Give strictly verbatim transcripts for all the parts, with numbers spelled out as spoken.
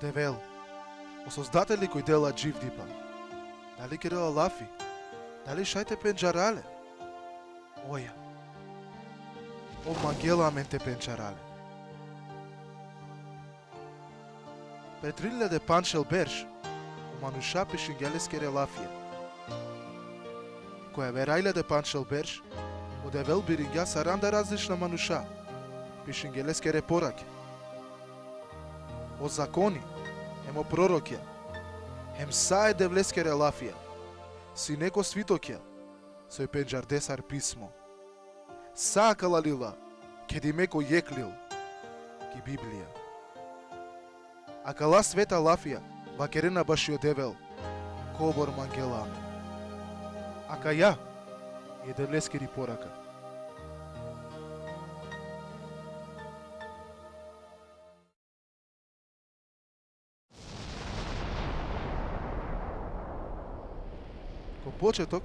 Devel, o Sozdatelji koj dela dživdipa, dali kerela lafi? Dali šaj te pendžara le? Oja. Ov mangela amen te pendžara le. Pred tri hiljade pandžto berš, o manuša pišingja leskere lafija. Ko avera hiljade pandžto berš, o Devel biringja saranda različna manuša, pišingje leskere porake. O zakoni, hem o prorokija, hem sa e Devleskere lafija, sine ko svitokija, soj pendžarde sar pismo. Sa akala lila, kedime ko jekh lil, ki Biblija. Akala sveta lafija vakerena bašo Devel, kobor mangela amen. Akaja i e Devleskiri poraka. Ko početok,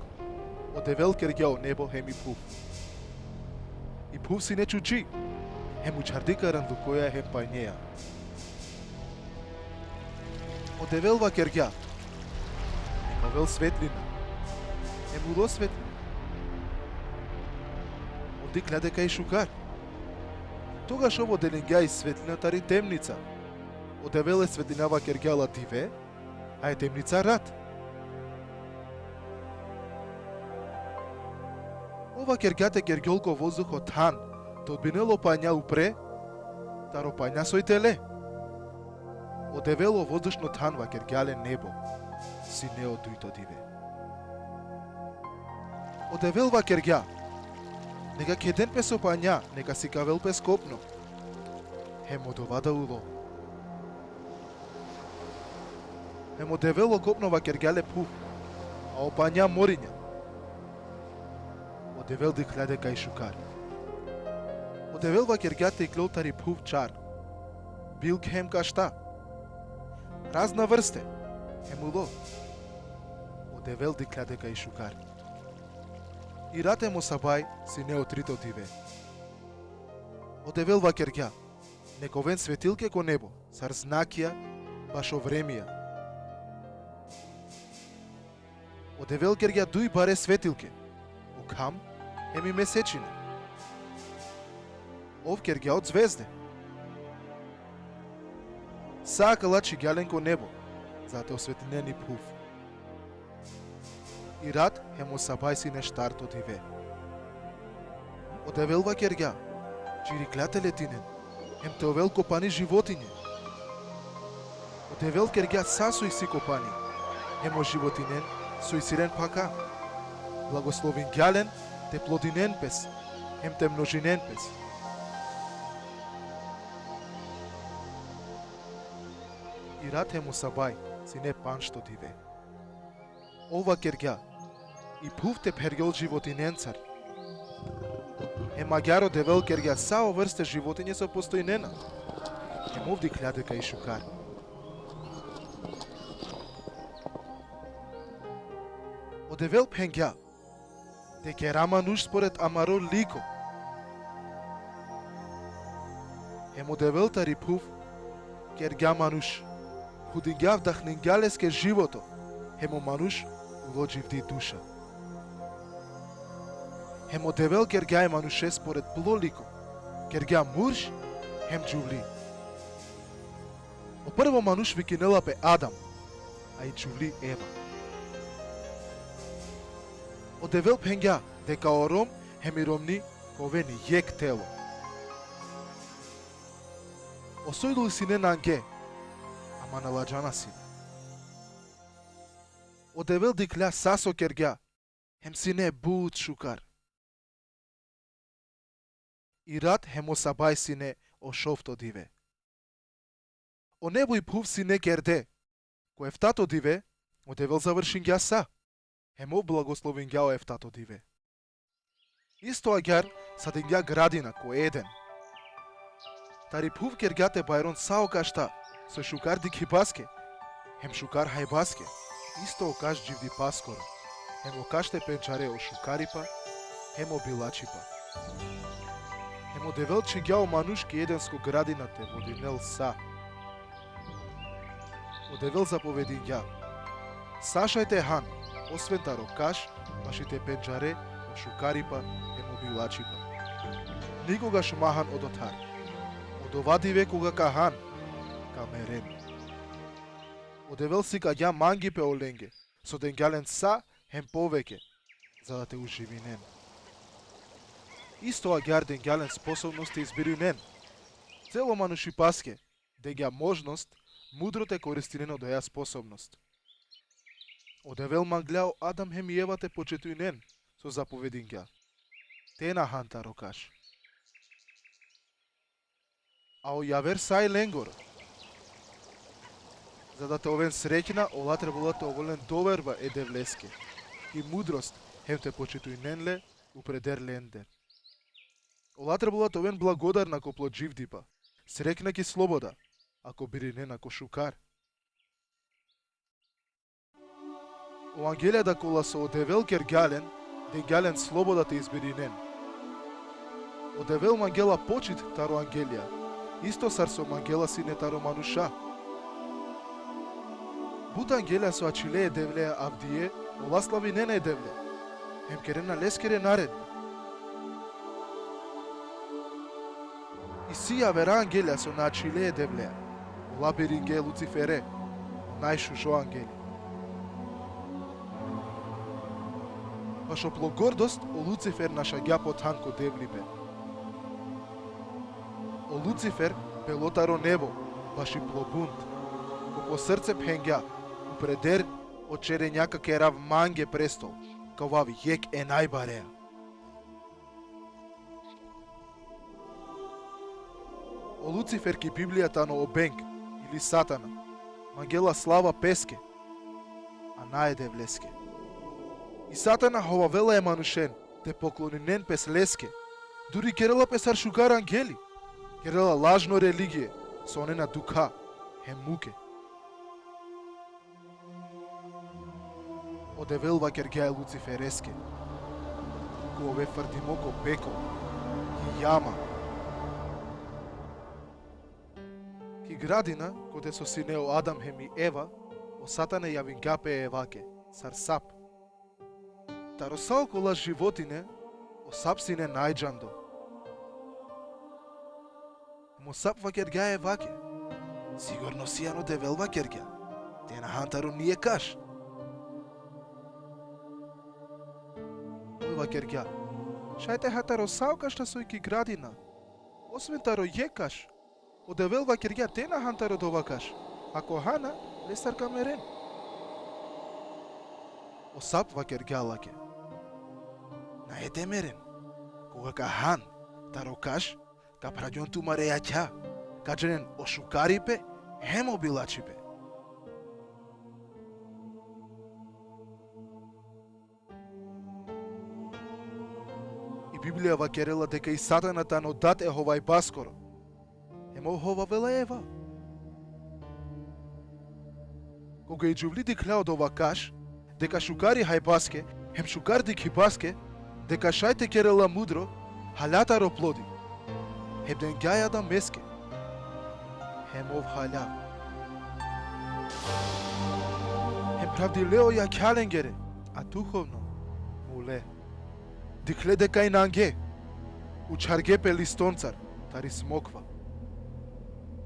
o Devel kergja o nebo hem i phuv. I phuv sine čuči, hem učhardi karanlukoja hem panjeja. O Devel vakergja: Neka ovel svetlina. Hem ulo svetlina. Ov dikhlja deka i šukar. Togaš ov odelingja i svetlina tari temnica. O Devel e svetlina vakergja la dive, a e temnica rat. Ov vakergja te kergjol ko vozduho than, te odbinel o panja upre taro panja soj tele. O Devel o vozdušno than vakergja le nebo, sine o dujto dive. O Devel vakergja: Neka kheden pes o panja, neka sikavel pes kopno. Hem odova da ulo. Hem o Devel o kopno vakergja le phuv, a o panja morinja. O Devel dikhlja deka i šukar. O Devel vakergja te iklol tari phuv čar, bilkhe hem kašta, razna vrste, hem ulo. O Devel dikhlja deka i šukar. I rat hem o sabaj sine o trito dive. O Devel vakergja: Neka oven svetilke ko nebo, sar znakija bašo vremija. O Devel kergja duj bare svetilke, o kham hem i mesečina. Ov kergja od zvezde. Sa akala čhigja len ko nebo, za te osvetlinen i phuv. I rat hem o sabaj sine štarto dive. O Devel vakergja: Čiriklja te letinen, hem te ovel ko pani životinje. O Devel kergja sa so isi ko pani, hem o životinen so isi len phaka. Blagoslovingja len te plodinen pes, hem te množinen pes. I rat hem o sabaj sine pandžto dive. Ov vakergja: I phuv te phergjol životinencar. Hem agjaar o Devel kergja sa o vrste životinje so postojnena. Hem ov dikhlja deka i šukar. O Devel phengja: Te kera manuš spored amaro liko. Hem o Devel tari phuv kergja manuš, hudingja, vdahningja leske životo, hem o manuš ulo dživdi duša. Hem o Devel kergja e manuše spored plo liko, kergja murš hem džuvli. O prvo manuš vikinela pe Adam, a i džuvli Eva. O Devel phengja deka o rom hem i romni ka oven jekh telo. O soj lil sine nange, ama na ladžana sine. O Devel dikhlja sa so kergja, hem sine but šukar. I rat hem o sabaj sine o šovto dive. O nebo i phuv sine kerde. Ko eftato dive, o Devel završingja sa, hem ov blagoslovingja o eftato dive. Isto agjaar sadingja gradina ko Eden. Tari phuv kergja te bajron sa o kašta, so šukar dikhibaske, hem šukar hajbaske, isto o kaš dživdipaskoro, hem o kaš te pendžare o šukaripa, hem o bilačipa. Hem o Devel čhigja o manuš ki Edensko gradina te vodinel sa. O Devel zapovedingja: Sa šaj te han, osven taro kaš, baši te pendžare, o šukaripa hem o bilačipa. Nikogaš ma han odotar. Odova dive koga ka han, ka meren. O Devel sikagja mangipe olenge, so dengja len sa hem poveke, za da te uživinen. Isto agjaar dengja len sposobnost te izbirinen. Celo manušipaske dengja možnost mudro te koristinen odoja sposobnost. O Devel manglja o Adam hem i Eva te počitujnen, so zapovedingja: Te na han taro kaš. A o javer sa i lengoro. Za da te oven srećna, ola trebela te ovel len doverba e Devleske, ki mudrost, hem te počitujnen le upreder lende. Ola trebela te oven blagodarna ko plo dživdipa, srećna ki sloboda, ako birinena ko šukar. O angelja da kola so o Devel kergja len, dengja len sloboda te izbirinen. O Devel mangela počit taro angelja, isto sar so mangela sine taro manuša. But angelja so ačhile e Devle avdive, ola slavinena e Devle, hem kerena leskere naredbe. Isi javera angelja so na ačhile e Devle, ola biringe Lucifere, o najšužo angeli. Bašo plo gordost o Lucifer našagja po than ko Devlipe. O Lucifer pelo taro nebo, baši plo bunt. Ko plo srce phengja: Upreder o čerenja ka kerav mange prestol, ka ovav jekh e najbarea. O Lucifer ki Biblija tano o beng, ili Satana, mangela slava peske, a na e Devleske. I Satana hovavela e manušen te pokloninen pes leske, duri kerela pe sar šukar angeli, kerela lažno religie, so onena dukha hem muke. O Devel vakergja e Lucifereske: Ka ove frdimo ko peklo, ki jama. Ki gradina, kote so sine o Adam hem i Eva, o Satana javingja pe e Evake sar sap. Taro sa okola životine, o sap sine najdžando. Hem o sap vakergja e Evake: Sigurno sian o Devel vakergja: Te na han taro nijekh kaš. Oj vakergja: Šaj te ha taro sa o kašta soj ki gradina, osven taro jekh kaš. O Devel vakergja: Te na han taro dova kaš. Ako hana, lestar ka meren. O sap vakergja lake: Nae te meren. Koga ka han taro kaš, ka phravgjon tumare jakha, ka džanen o šukaripe hem o bilačipe. I Biblija vakerela deka i Satana tano dat e hovajbaskoro. Hem ov hovavela e Eva. Koga i džuvli dikhlja odova kaš, deka šukar i hajbaske, hem šukar dikhibaske, deka šaj te kerela mudro, halja taro plodi. Hem dengja e Adameske. Hem ov halja. Hem phravdile o jakha lengere, a duhovno mule. Dikhle deka i nange, učharge pe listoncar tari smokva.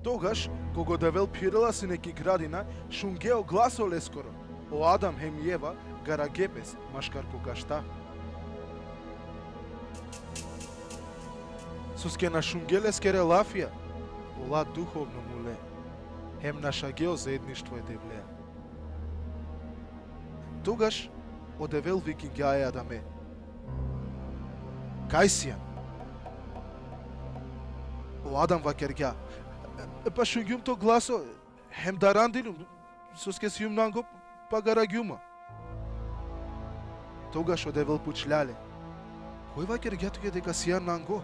Togaš, koga o Devel phirela sine ki gradina, šunge o glaso leskoro, o Adam hem i Eva garage pes maškar ko kašta. Soske na šunge leskere lafija, ola duhovno mule, hem našage o zaedništvo e Devlea. Togaš o Devel vikingja e Adame: Kaj sian? O Adam vakergja: E, pa šungjum to glaso, hem darandiljum, soske sijum nango, pa garagjum ma. Togaš o Devel pučlja le: Koj vakergja tuke deka sian nango?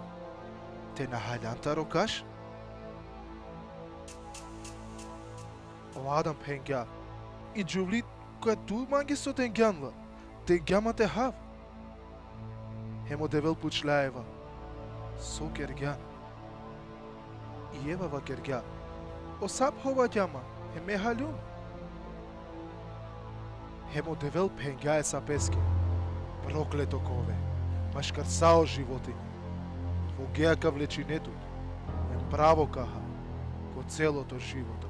Te na haljan taro kaš? O Adam phengja: I džuvli kaj tu mange so dengjan la, dengja ma te hav. Hem o Devel pučlja e Eva: So kergjan? I Eva vakergja: O sap hovagja ma, hem me haljum. Hem o Devel phengja e sapeske: Prokleto ka ove maškar sa o životinja. Vogea ka vlečine tut, hem pravo ka ha ko celo to životo.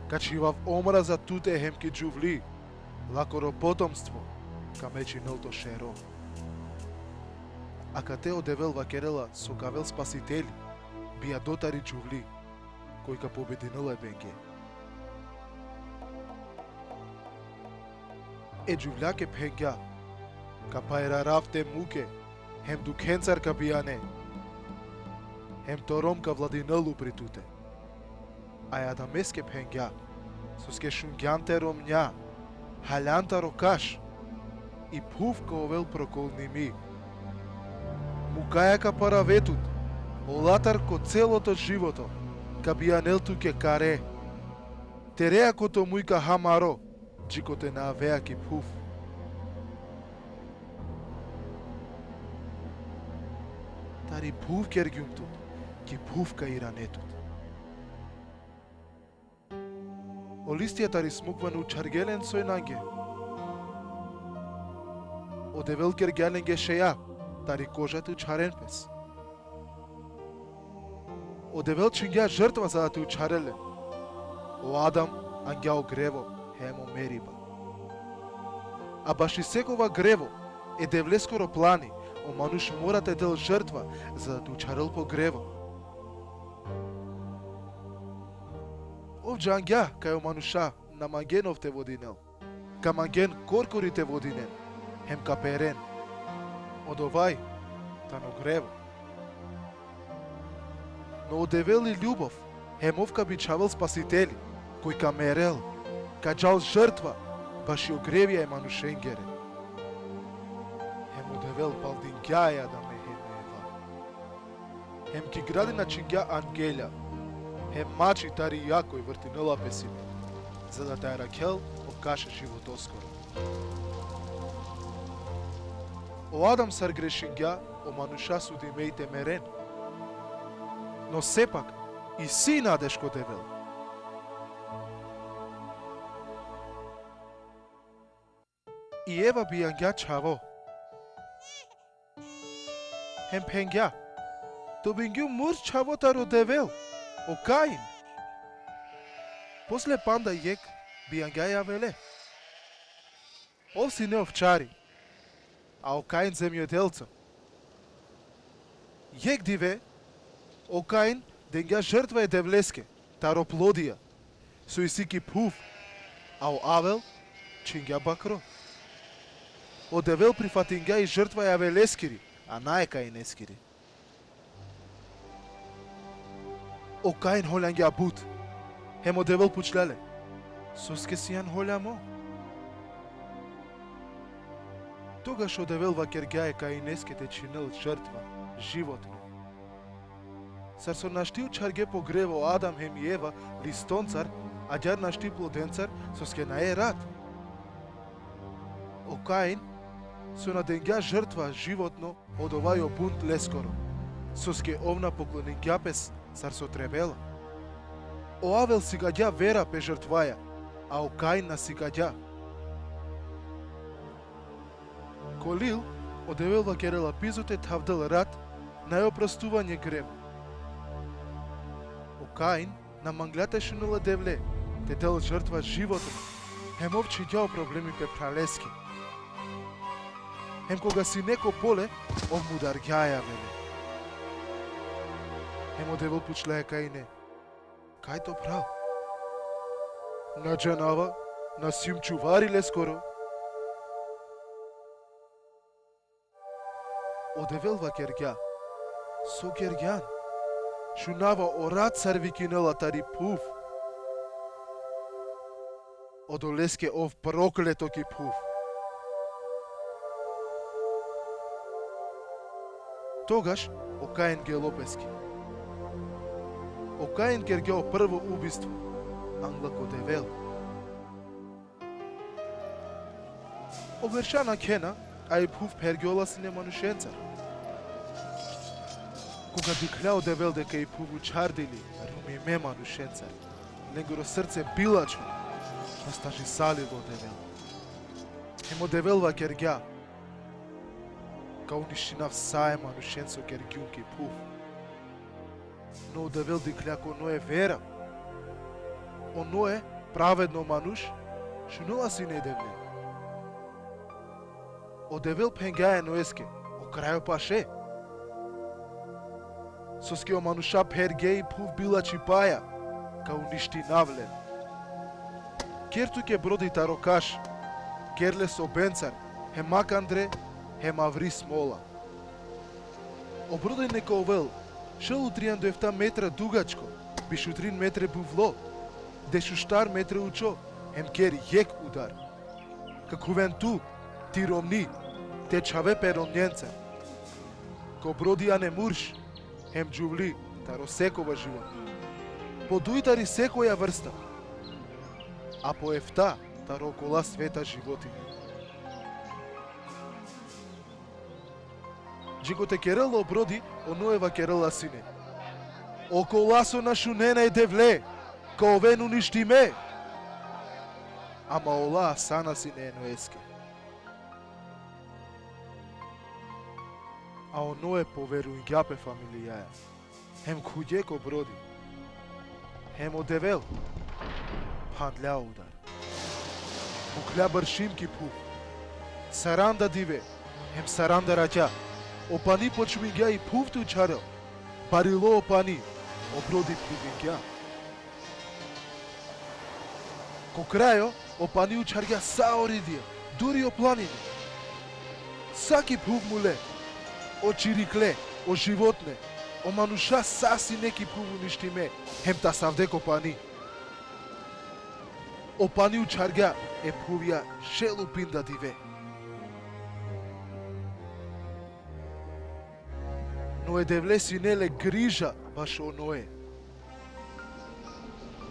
Ka čhivav omraza tute hem ki džuvli, lakoro potomstvo ka mečinel to šero. Akate o Devel vakerela so ka avel Spasiteli, bijado tari džuvli, koj ka pobedinel e benge. E džuvljake phengja: Ka pajrarav te muke, hem dukhencar ka bijane, hem to rom ka vladinel upri tute. A e Adameske phengja: Soske šungjan te romnja, haljan taro kaš, i phuv ka ovel prokolnimi. Mukaja ka parave tut, olatar ko celo to životo ka bijanel tuke kare. Terea ko to muj ka ha maro, dži kote na avea ki phuv. Tari phuv kergjum tut, ki phuv ka irane tut. O listija tari smukva na učhargje len soj nange. O Devel kergja lenge šeja, tari koža te učharen pes. O Devel čhingja žrtva za da te učharel len. O Adam angja o grevo hem o meriba. A baši sekova grevo, e Devleskoro plani, o manuš mora te del žrtva za da te učharel po grevo. Ov džangja kaj o manuša na mangen ov te vodinel. Ka mangen korkori te vodinen, hem ka peren. Odova tano grevo. No o Devel i ljubov, hem ov ka bičhavel Spasiteli, koj ka merel, ka džal žrtva baši o grevija e manušengere. Hem o Devel paldingja e Adame hem e Eva. Hem ki gradi načingja angelja, hem mači tari jakoj vrtinela pe sine, za da te arakhel o kaš e životoskoro. O Adam sar grešingja, o manuša sudime i te meren. No sepak, isi nadeš ko Devel. I Eva bijangja čhavo. Hem phengja: Dobingjum murš čhavo taro Devel, o Kain. Posle panda jekh bijangja i avele. Ov sine ovčari, a o Kain zemjodelco. Jekh dive, o Kain dengja žrtva e Devleske taro plodija, so isi ki phuv, a o Avel čhingja bakro. O Devel prifatingja i žrtva e Aveleskiri, a na e Kaineskiri. O Kain holjangja but, hem o Devel pučlja le: Soske sian holjamo? Togaš o Devel vakergja e Kaineske te čhinel žrtva životno. Sar so našti učharge po grevo Adam hem i Eva listoncar, agjaar našti plodencar, soske nae rat. O Kain, so na dengja žrtva životno, odova i o bunt leskoro, soske ov na pokloningja pes sar so trebela. O Avel sikagja vera pe žrtvaja, a o Kain na sikagja. Ko lil, o Devel vakerela bizo te thavdel rat, nae oprostuvanje grevo. O Kain na manglja te šunel e Devle, te del žrtva životno, hem ov čhingja o problemi pe phraleske. Hem koga sine ko pole, ov mudargja e Avele. Hem o Devel pučla e Kaine: Kaj to phral? Na džanava, na sium čuvari leskoro. O Devel vakergja: So kergjan? Šunava o rat sar vikinela tari phuv. Odoleske ov prokleto ki phuv. Togaš o Kain gelo peske. O Kain kergja o prvo ubistvo, angla ko Devel. O berša nakhena, a i phuv phergjola sine manušencar. Koga dikhlja o Devel deka i phuv učhardili rumime manušencar, lengoro srce bilačho, nastažisalilo o Devel. Hem o Devel vakergja: Ka uništinav sa e manušen so kergjum ki phuv. No o Devel dikhla ko Noe vera. O Noe, pravedno manuš, šunela sine e Devle. O Devel phengja e Noeske: O krajo paše. Soske o manuša pherge, i phuv bila čipaja, ka uništinav len. Ker tuke brodi taro kaš, ker le sobencar, hem mak andre, hem avri smola. O brodi neka ovel šel u trianda efta metra dugačko, biš u trin metre buvlo, dešuštar metre učo, hem ker jekh udar. Ka khuven tu, ti romni, te čhave pe romnjencar. Ko brodi ane murš, hem džuvli, taro sekova život. Po duj tari sekoja vrsta, a po efta taro okola sveta životinja. Dži kote kerela o brodi, o Noe vakerela sine: Okola so na šunena e Devle, ka oven uništime. Ama ola asana sine e Noeske. A o Noe poverujngja pe familijaja. Hem khugje ko brodi. Hem o Devel phandla o udar. Bukhlja bršim ki phuv. Saranda dive, hem saranda rakja, o pani počmingja i phuv te učharel. Barilo o pani, o brodi plivingja. Ko krajo, o pani učhargja sa o ridija, duri o planine. Sa ki phuv mule, o čirikle, o životne, o manuša sa sine ki phuv uništime, hem tasavde ko pani. O pani učhargja e phuvja šel u pinda dive. No e Devle sine le griža bašo Noe.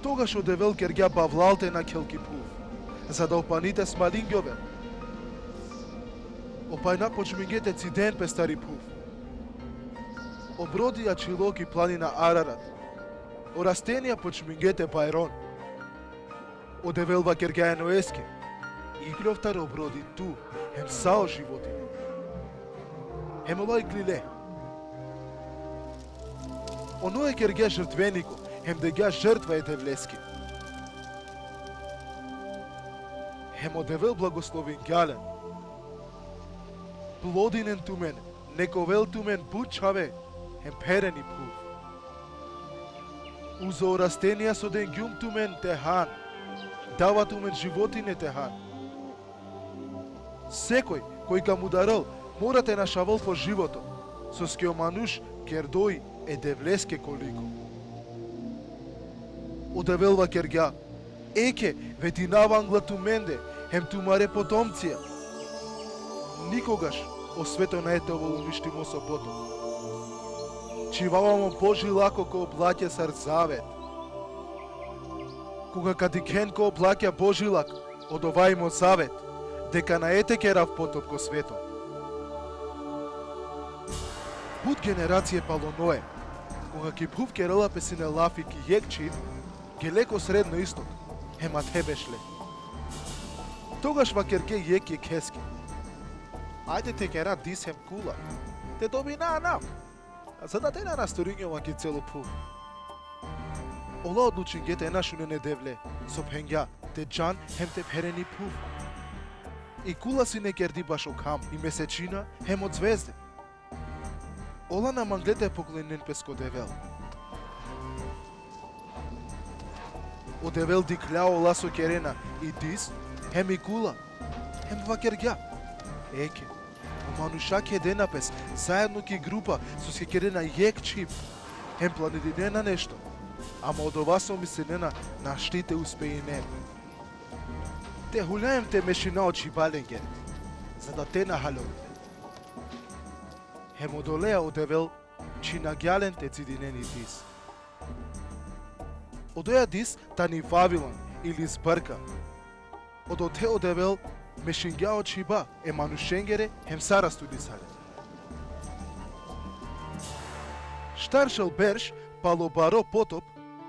Togaš o Devel kergja bavlal te nakhel ki phuv, za da o pani te smalingjovela. O pajna počmingje te ciden pes tari phuv. O brodi ačhilo ki planina Ararat. O rastenija počmingje te bajron. O Devel vakergja e Noeske: Ikljov taro brodi tu, hem sa o životinja. Hem ola iklile. O Noe kergja žrtveniko, hem degja žrtva e Devleske. Hem o Devel blagoslovingja len: Plodinen tumen, nek ovel tumen but čhave, hem pheren i phuv. Uzo o rastenija so dengjum tumen te han, dava tumen životinje te han. Sekoj koj ka mudarel, mora te našavel po životo, soske o manuš kerdo i e Devleske ko liko. O Devel vakergja: Eke, vedinava angla tumende, hem tumare potomcija. Nikogaš o sveto nae te ovel uništimo so potop. Čhivava mo božilako ko oblakja sar zavet. Koga ka dikhen ko oblakja božilak, odova i mo zavet, deka nae te kerav potop ko sveto. But generacija palo Noe, koga ki phuv kerela pe sine lafi ki jekh čhib, gele ko Sredno Istok, hem athe bešle. Togaš vakerge jekh jekheske: Ajde te kera dis hem kula, te dobina anav, za da te na rasturingjova ki celo phuv. Ola odlučingje te na šunen e Devle, so phengja te džan hem te pheren i phuv. I kula sine kerdi bašo kham, i mesečina hem o zvezde. Ola na mangle te pokloninen pes ko Devel. O Devel dikhlja ola so kerena, i dis hem i kula, hem vakergja: Eke, o manuša kedena pes zaedno ki grupa, soske kerena jekh čhib, hem planidinena nešto, ama odova so mislinena našti te uspejinen. Te hulja hem te mešina o čhiba lengere, za da te na haljoven. Hem odolea o Devel čhinagja len te cidinen i dis. Odoja dis tani Vavilon ili zbrka. Odothe o Devel mešingja o čhiba e manušengere hem sa rastudisa len. Štar šel berš palo baro potop,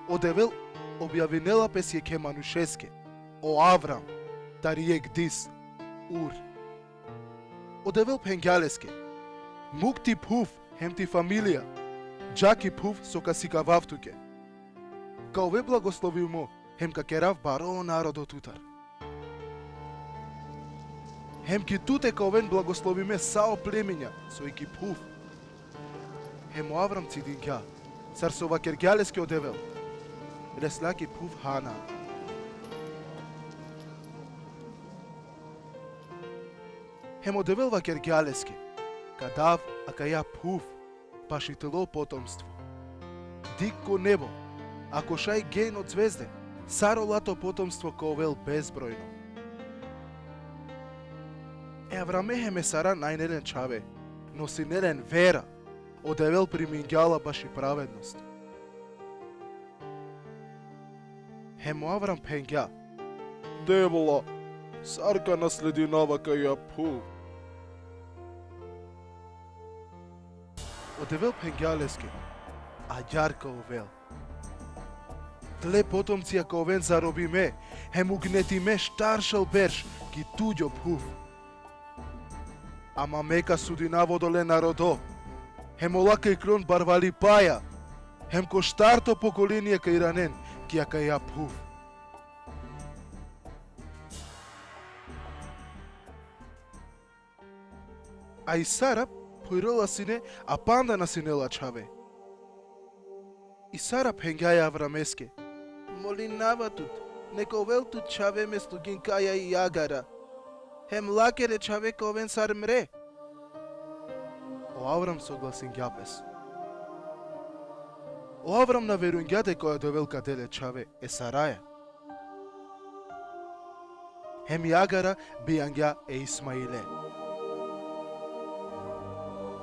o Devel objavinela pes jekhe manušeske, o Avram, tari jekh dis. Ur. O Devel phengja leske: Muk ti phuv hem ti familija, dža ki phuv so ka sikavav tuke. Ka ove blagoslovimo, hem ka kerav baro narodo tutar. Hem ki tute ka oven blagoslovime sa o pleminja so i ki phuv. Hem o Avram cidingja, sar so vakergja leske o Devel. Lesla ki phuv Hanan. Hem o Devel vakergja leske: Ka dav akaja phuv baši tlo potomstvo. Dik ko nebo, ako šaj gejno zvezde, sar ola to potomstvo ka ovel bezbrojno. E Avrame hem e Sara na ine len čhave, no sine len vera, o Devel primingja la baši pravednost. Hem o Avram phengja: Devla, sar ka nasledinav akaja phuv? O Devel phengja leske: Agjaar ka ovel. Tle potomcija ka oven zarobime, hem ugnetime štar šel berš ki tugjo phuv. Ama me ka sudinav odole narodo, hem ola ka iklon barvalipaja, hem ko štarto pokolinija ka iranen ki akaja phuv. A i Sara phujrola sine, a panda na sine la čhave. I Sara phengja e Avrameske: Molinava tut, nek ovel tut čhave me sluginkaja i Agara. Hem lakere čhave ka oven sar mre. O Avram soglasingja pes. O Avram na verujngja deka o Devel ka del e čhave e Saraja. Hem i Agara bijangja e Ismaile.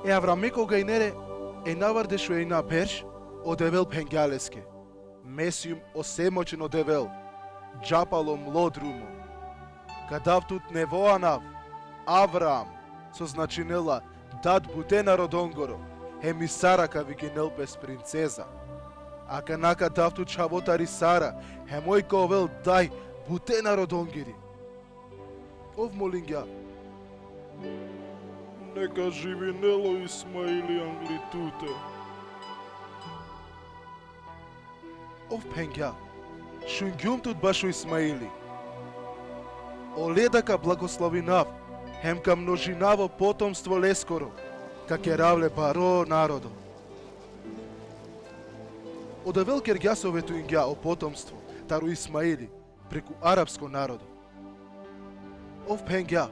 E Avrame koga ine le enavardeš u ejna berš, o Devel phengja leske: Me sijum o svemoćno Devel, dža palo mlo drumo. Ka dav tut nevo anav, Avram, so značinela dad bute narodongoro, hem i Sara ka vikinel pes princeza. Akana ka dav tut čhavo tari Sara, hem oj ka ovel daj bute narodongiri. Ov molingja: Neka živinel o Ismaili angli tute. Ov phengja: Šungjum tut bašo Ismaili. Ole da ka blagoslovinav, hem ka množinav o potomstvo leskoro, ka kerav le baro narodo. O Devel kergja so vetuingja o potomstvo taro Ismaili preku arapsko narodo. Ov phengja: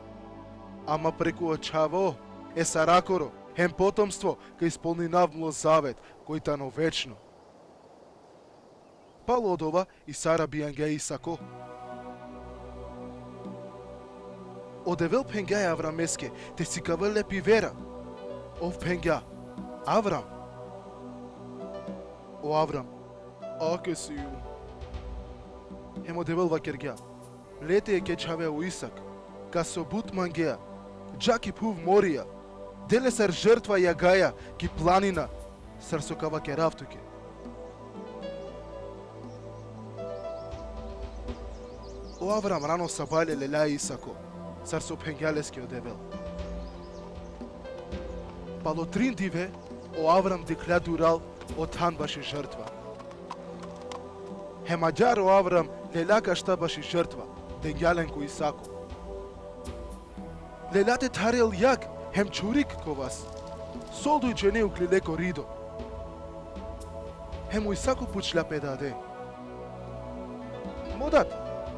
Ama preku o čhavo e Sarakoro hem potomstvo ka ispolninav mlo zavet koj tano večno. Palo odova i Sara bijangja e Isako. O Devel phengja e Avrameske te sikavel le pi vera. Ov phengja: Avram. O Avram: Ake sijum. Hem o Devel vakergja: Le te jekhe čhave o Isak, kas so but mangea, dža ki phuv Morija, de le sar žrtva i agaja ki planina, sar so ka vakerav tuke. O Avram rano sabale lelja e Isako, sar so phengja leske o Devel. Palo trin dive, o Avram dikhlja dural o than baši žrtva. Hem agjaar o Avram lelja kašta baši žrtva, dengja len ko Isako. Lelja te tharel jag hem čhurik ko vas. Solduj džene uklile ko rido. Hem o Isako pučhlja pe dade: Mo dad,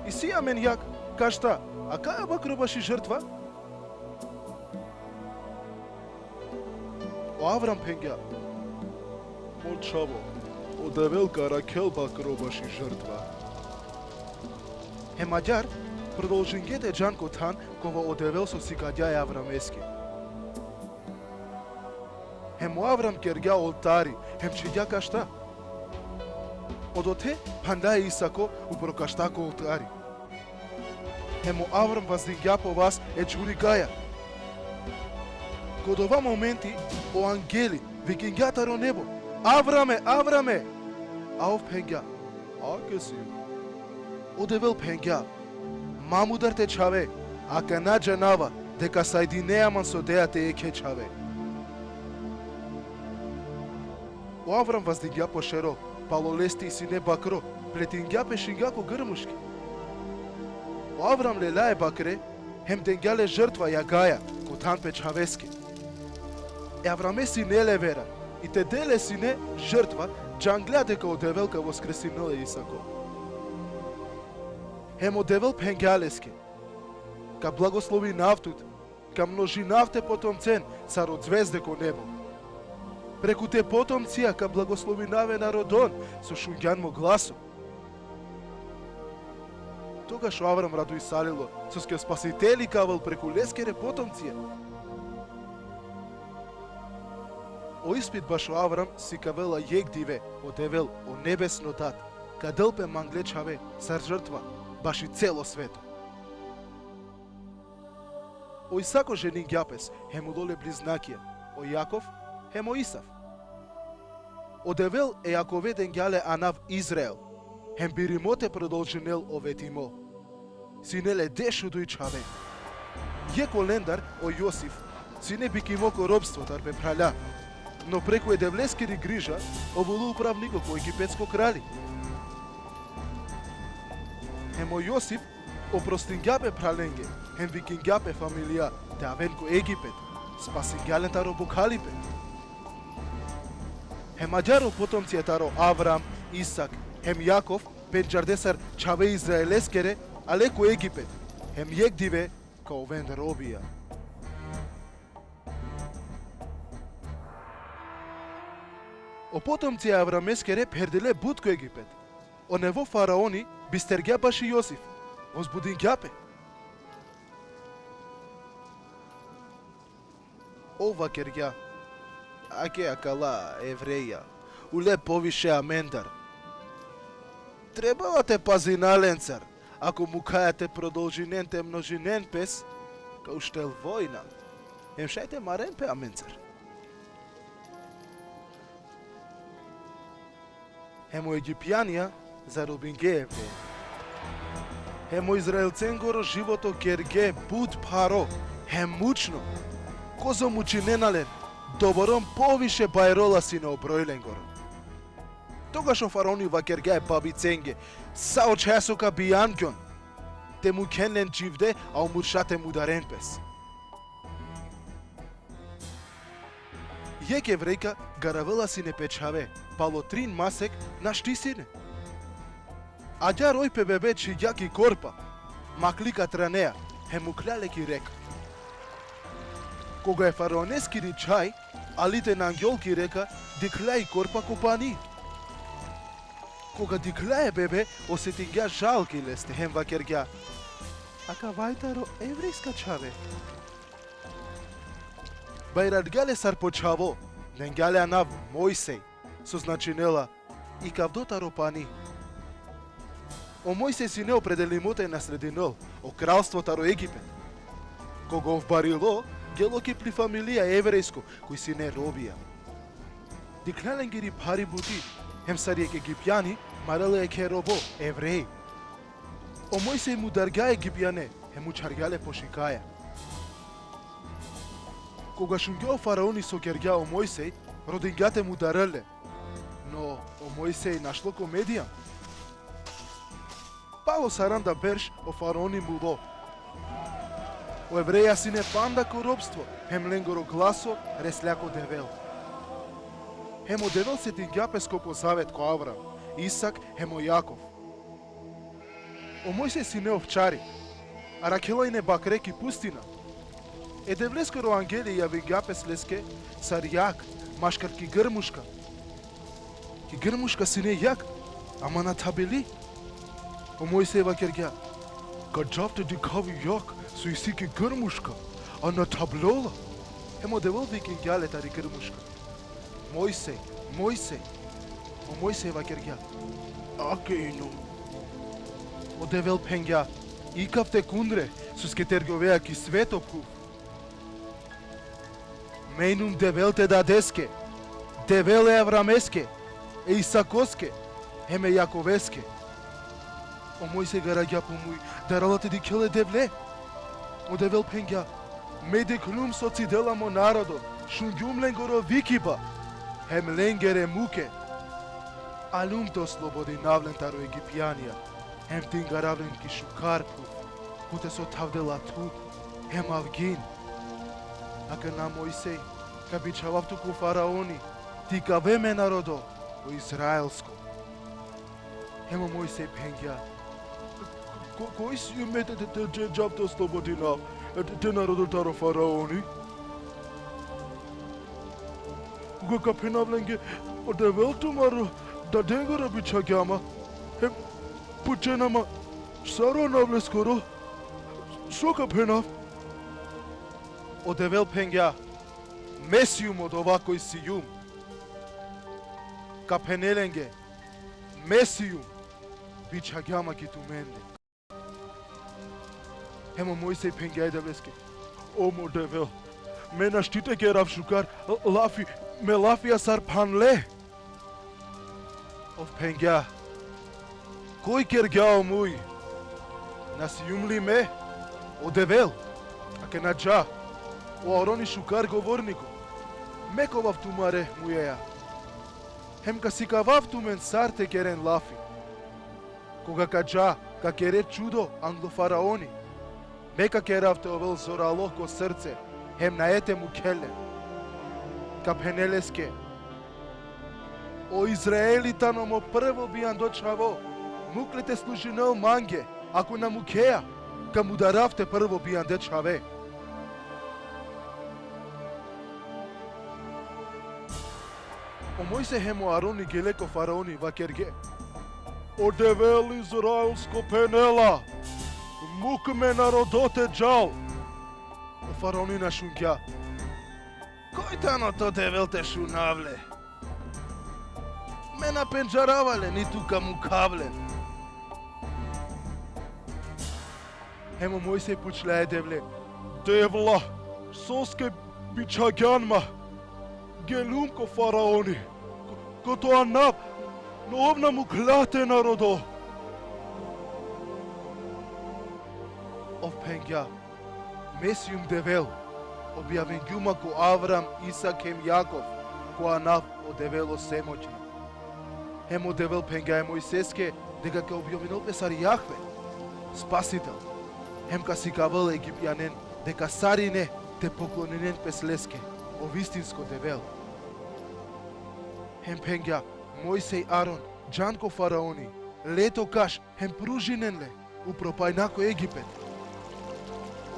isi amen jag kašta, akaja bakro baši žrtva? O Avram phengja: Mo čhavo, o Devel ka arakhel bakro baši žrtva. Hem agjaar prodolžingje te džan ko than kova o Devel so sikagja e Avrameske. Hem o Avram kergja oltari, hem čhigja kašta. Odote phandlja e Isako upro kašta ko oltari. Hem o Avram vazdingja po vas e čhurikaja. Ko dova momenti o angeli vikingja taro nebo: Avrame, Avrame! A ov phengja: Ake sijum. O Devel phengja: Ma mudar te čhave, Akana džanava deka sajdinea man so dea te jekhe čhave. O Avram vazdingja po šero, palo leste sine bakro, pletingja pe, šingja ko grmuški. O Avram lela e bakre, hem dengja le žrtva jagaja, ko than pe čhaveske. E Avrame sine le vera, i te del le sine žrtva, džanglja deka o Devel ka voskresinel e Isako. Hem o Devel phengja leske: Ka blagoslovinav tut, ka množinav te potomcen sar o zvezde ko nebo. Preku te potomcija ka blagoslovinav e narodon so šungjan mo glaso. Togaš o Avram radujsalilo, soske o Spasiteli ka avel preku leskere potomcija. O ispit bašo Avram sikavela jekh dive: o Devel, o nebesno Dad, ka del pe mangle čhave sar žrtva baši celo sveto. O Isako ženingja pes, hem ulo le bliznakija, o Jakov hem o Isav. O Devel e Jakove dengja le anav Izrael, hem birimo te prodolžinel o vetimo. Sine le dešuduj čhave. Jekh olendar, o Josif, sine bikimo ko ropstvo tari pe phralja. No preku e Devleskiri griža, ov ulo upravniko ko egipetsko krali. Hem o Josif oprostingja pe phralenge, hem vikingja pe familija te aven ko Egipet, spasingja len taro bokhalipe. Hem agjaar o potomcija taro Avram, Isak, hem Jakov, pendžarde sar čhave Izraeleskere, ale ko Egipet, hem jekh dive ka oven robija. O potomcija e Avrameskere pherdile but ko Egipet. O nevo faraoni bistergja baši Josif, vozbudingja pe. Ov vakergja: Ake akala Evreja, ule poviše amendar. Trebela te pazina lencar, ako mukhaja te prodolžinen te množinen pes, ka uštel vojna, hem šaj te maren pe amencar. Hem o Egipjanja zarobinge e Evreja. Hem o Izraelcengoro životo kerge but pharo hem mučno. Kozom mučinena len, doborom poviše bajrola sine o broj lengoro. Togaš o faraoni vakergja e babicenge: Sa o čhaja so ka bijan gjon, te mukhen len dživde, a o murša te mudaren pes. Jekh Evrejka garavela sine pe čhave, palo trin masek našti sine. Agjaar oj pe bebe čhigja ki korpa, makli ka tranea, hem mukhlja le ki reka. Koga e faraoneskiri čhaj ali te nangjol ki reka, dikhlja i korpa ko pani. Koga dikhlja e bebe, osetingja žal ki leste hem vakergja: Akava i taro evrejska čhave. Bajrargja le sar po čhavo, dengja le anav Mojsej, so značinela ikavdo taro pani. O Mojsej sine opredelimo te nasledinel o kralstvo taro Egipet. Koga ov barilo, gelo ki pli familija evrejsko, koj sine robija. Dikhlja lengiri phari buti, hem sar jekh Egipjani marela jekhe robo, Evrej. O Mojsej mudargja Egipjane, hem mučhargja le po šikaja. Koga šungja o faraoni so kergja o Mojsej, rodingja te mudarel le. No o Mojsej našlo ko Midijan. Palo saranda berš o faraoni mulo. O Evreja sine panda ko ropstvo, hem lengoro glaso reslja ko Devel. Hem o Devel setingja pes ko po zavet ko Avram, Isak, hem o Jakov. O Mojsej sine ovčari, arakhela ine bakre ki pustina. E Devleskoro angeli javingja pes leske sar jag maškar ki grmuška. Ki grmuška sine jag, ama na thabili. O Mojsej vakergja: Ka džav te dikhav i jag so isi ki grmuška, a na thablola. Hem o Devel vikingja le tari grmuška: Mojsej, Mojsej. O Mojsej vakergja: Ake inum. O Devel phengja: Ikav te kundre, soske tergovea ki sveto phuv. Me inum Devel te dadeske, Devel e Avrameske, e Isakoske, hem e Jakoveske. O Mojsej garagja po muj, darala te dikhel e Devle. O Devel phengja: Me dikhlum so cidela mo narodo, šungjum lengoro vikiba, hem lengere muke. Aljum te oslobodinav len taro Egipjanija, hem te ingarav len ki šukar phuv, kote so thavdela thud hem avgin. Akana, Mojsej, ka bičhavav tu ko faraoni, te ikave me narodo, o izraelsko. Hem o Mojsej phengja: Ko-, koj sijum me te, te, te, te džav te oslobodinav, e, te, te narodo taro faraoni? Koga ka phenav lenge: O Devel tumaro dadengoro bičhagja ma, hem pučena ma sar o nav leskoro, so ka phenav? O Devel phengja: Me sijum odova koj sijum. Ka phene lenge: Me sijum, bičhagja ma ki tumende. Hem o Mojsej phengja e Devleske: O mo Devel, me našti te kerav šukar lafi, me lafija sar phanle. Ov phengja: Koj kergja o muj? Na sijum li me, o Devel? Akana dža, o Aroni šukar govorniko, me ka ovav tumare mujeja, hem ka sikavav tumen sar te keren lafi. Koga ka dža, ka kere čudo anglo faraoni. Me ka kerav te ovel zoralo ko srce, hem nae te mukhel len. Ka phene leske: O Izraeli tano mo prvo bijando čhavo, mukh le te služinel mange, ako na mukhea, ka mudarav te prvo bijande čhave. O Mojsej hem o Aroni gele ko faraoni, vakerge: O Devel Izraelsko phenela: Mukh me narodo te džal. O faraoni na šungja. Koj tano to Devel te šunav le? Me na pendžarava le, ni tu ka mukhav len. Hem o Mojsej pučlja e Devle: Devla, soske bičhagjan ma? Gelum ko faraoni, ko, ko to anav, no ov na mukhlja te narodo. Ov phengja: Me sijum Devel, objavingjum ma ko Avram, Isak hem Jakov, ko anav o Devel o Svemoćno. Hem o Devel phengja e Mojseske deka ka objavinel pe sar Jahve, Spasitel, hem ka sikavel e Egipjanen deka sarine te pokloninen pes leske, o vistinsko Devel. Hem phengja: Mojsej, Aron, džan ko faraoni, le to kaš, hem pružinen le upro pana ko Egipet.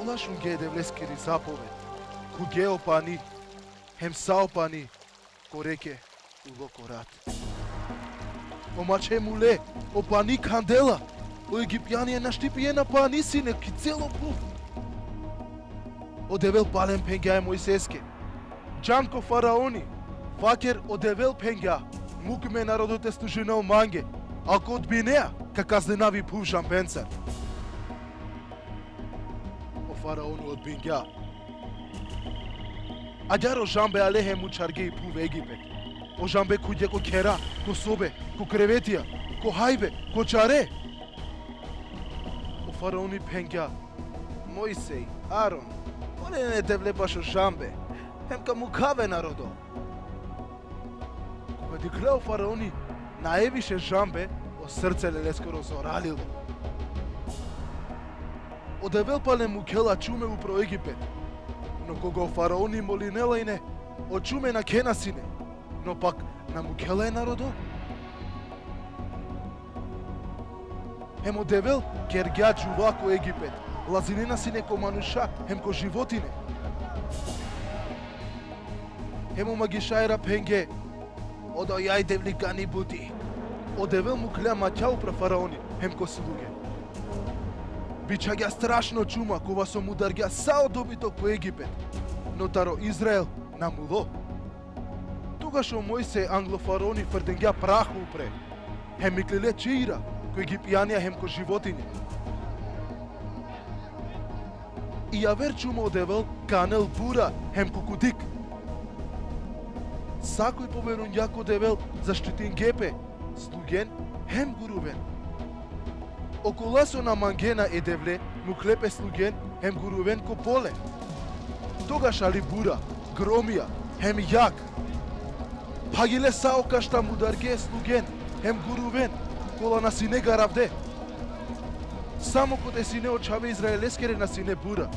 Ola šunge e Devleskiri zapoved, khuvge o pani, hem sa o pani koreke ulo ko rat. O mače mule, o pani khandela, o Egipjanja našti pijena pani sine ki celo phuv. O Devel palem phengja e Mojseske: Džan ko faraoni, vaker: O Devel phengja: Mukh me narodo te služinel mange, ako odbinea, ka kazninav i phuv žambencar. O faraoni odbingja. Agjaar o žambe ale hem mučharge i phuv Egipet. O žambe khuvge ko khera, ko sobe, ko krevetija, ko hajbe, ko čare. O faraoni phengja: Mojsej, Aron, molen e Devle bašo žambe, hem ka mukhav e narodo. Koga dikhlja o faraoni nae više žambe, o srce le leskoro zoralilo. O Devel palem mukhela čume upro Egipet. No koga o faraoni molinela ine, o čume nakhena sine, no pak na mukhela e narodo. Hem o Devel kergja džuva ko Egipet, lazinena sine ko manuša hem ko životine. Hem o magišajra phenge: Odoja i Devlikani buti. O Devel mukhlja makhja upro faraoni hem ko sluge. Bičhagja strašno čuma, kova so mudargja sa o dobito ko Egipet, no taro Izrael na mulo. Togaš o Mojsej anglo faraoni frdingja prah upre, hem iklile čeira ko Egipjanja hem ko životinje. I javer čuma o Devel ka anel bura hem kukudik. Sakoj poverungja ko Devel, zaštitingje pe, slugen hem guruven. Okola so na mangena e Devle, Mukhle pe slugen hem guruven ko pole. Togaš ali bura, gromija, hem jag. Phagile sa o kašta, mudarge e slugen hem guruven, kola na sine garavde. Samo kote sine o čhave Izraeleskere na sine bura.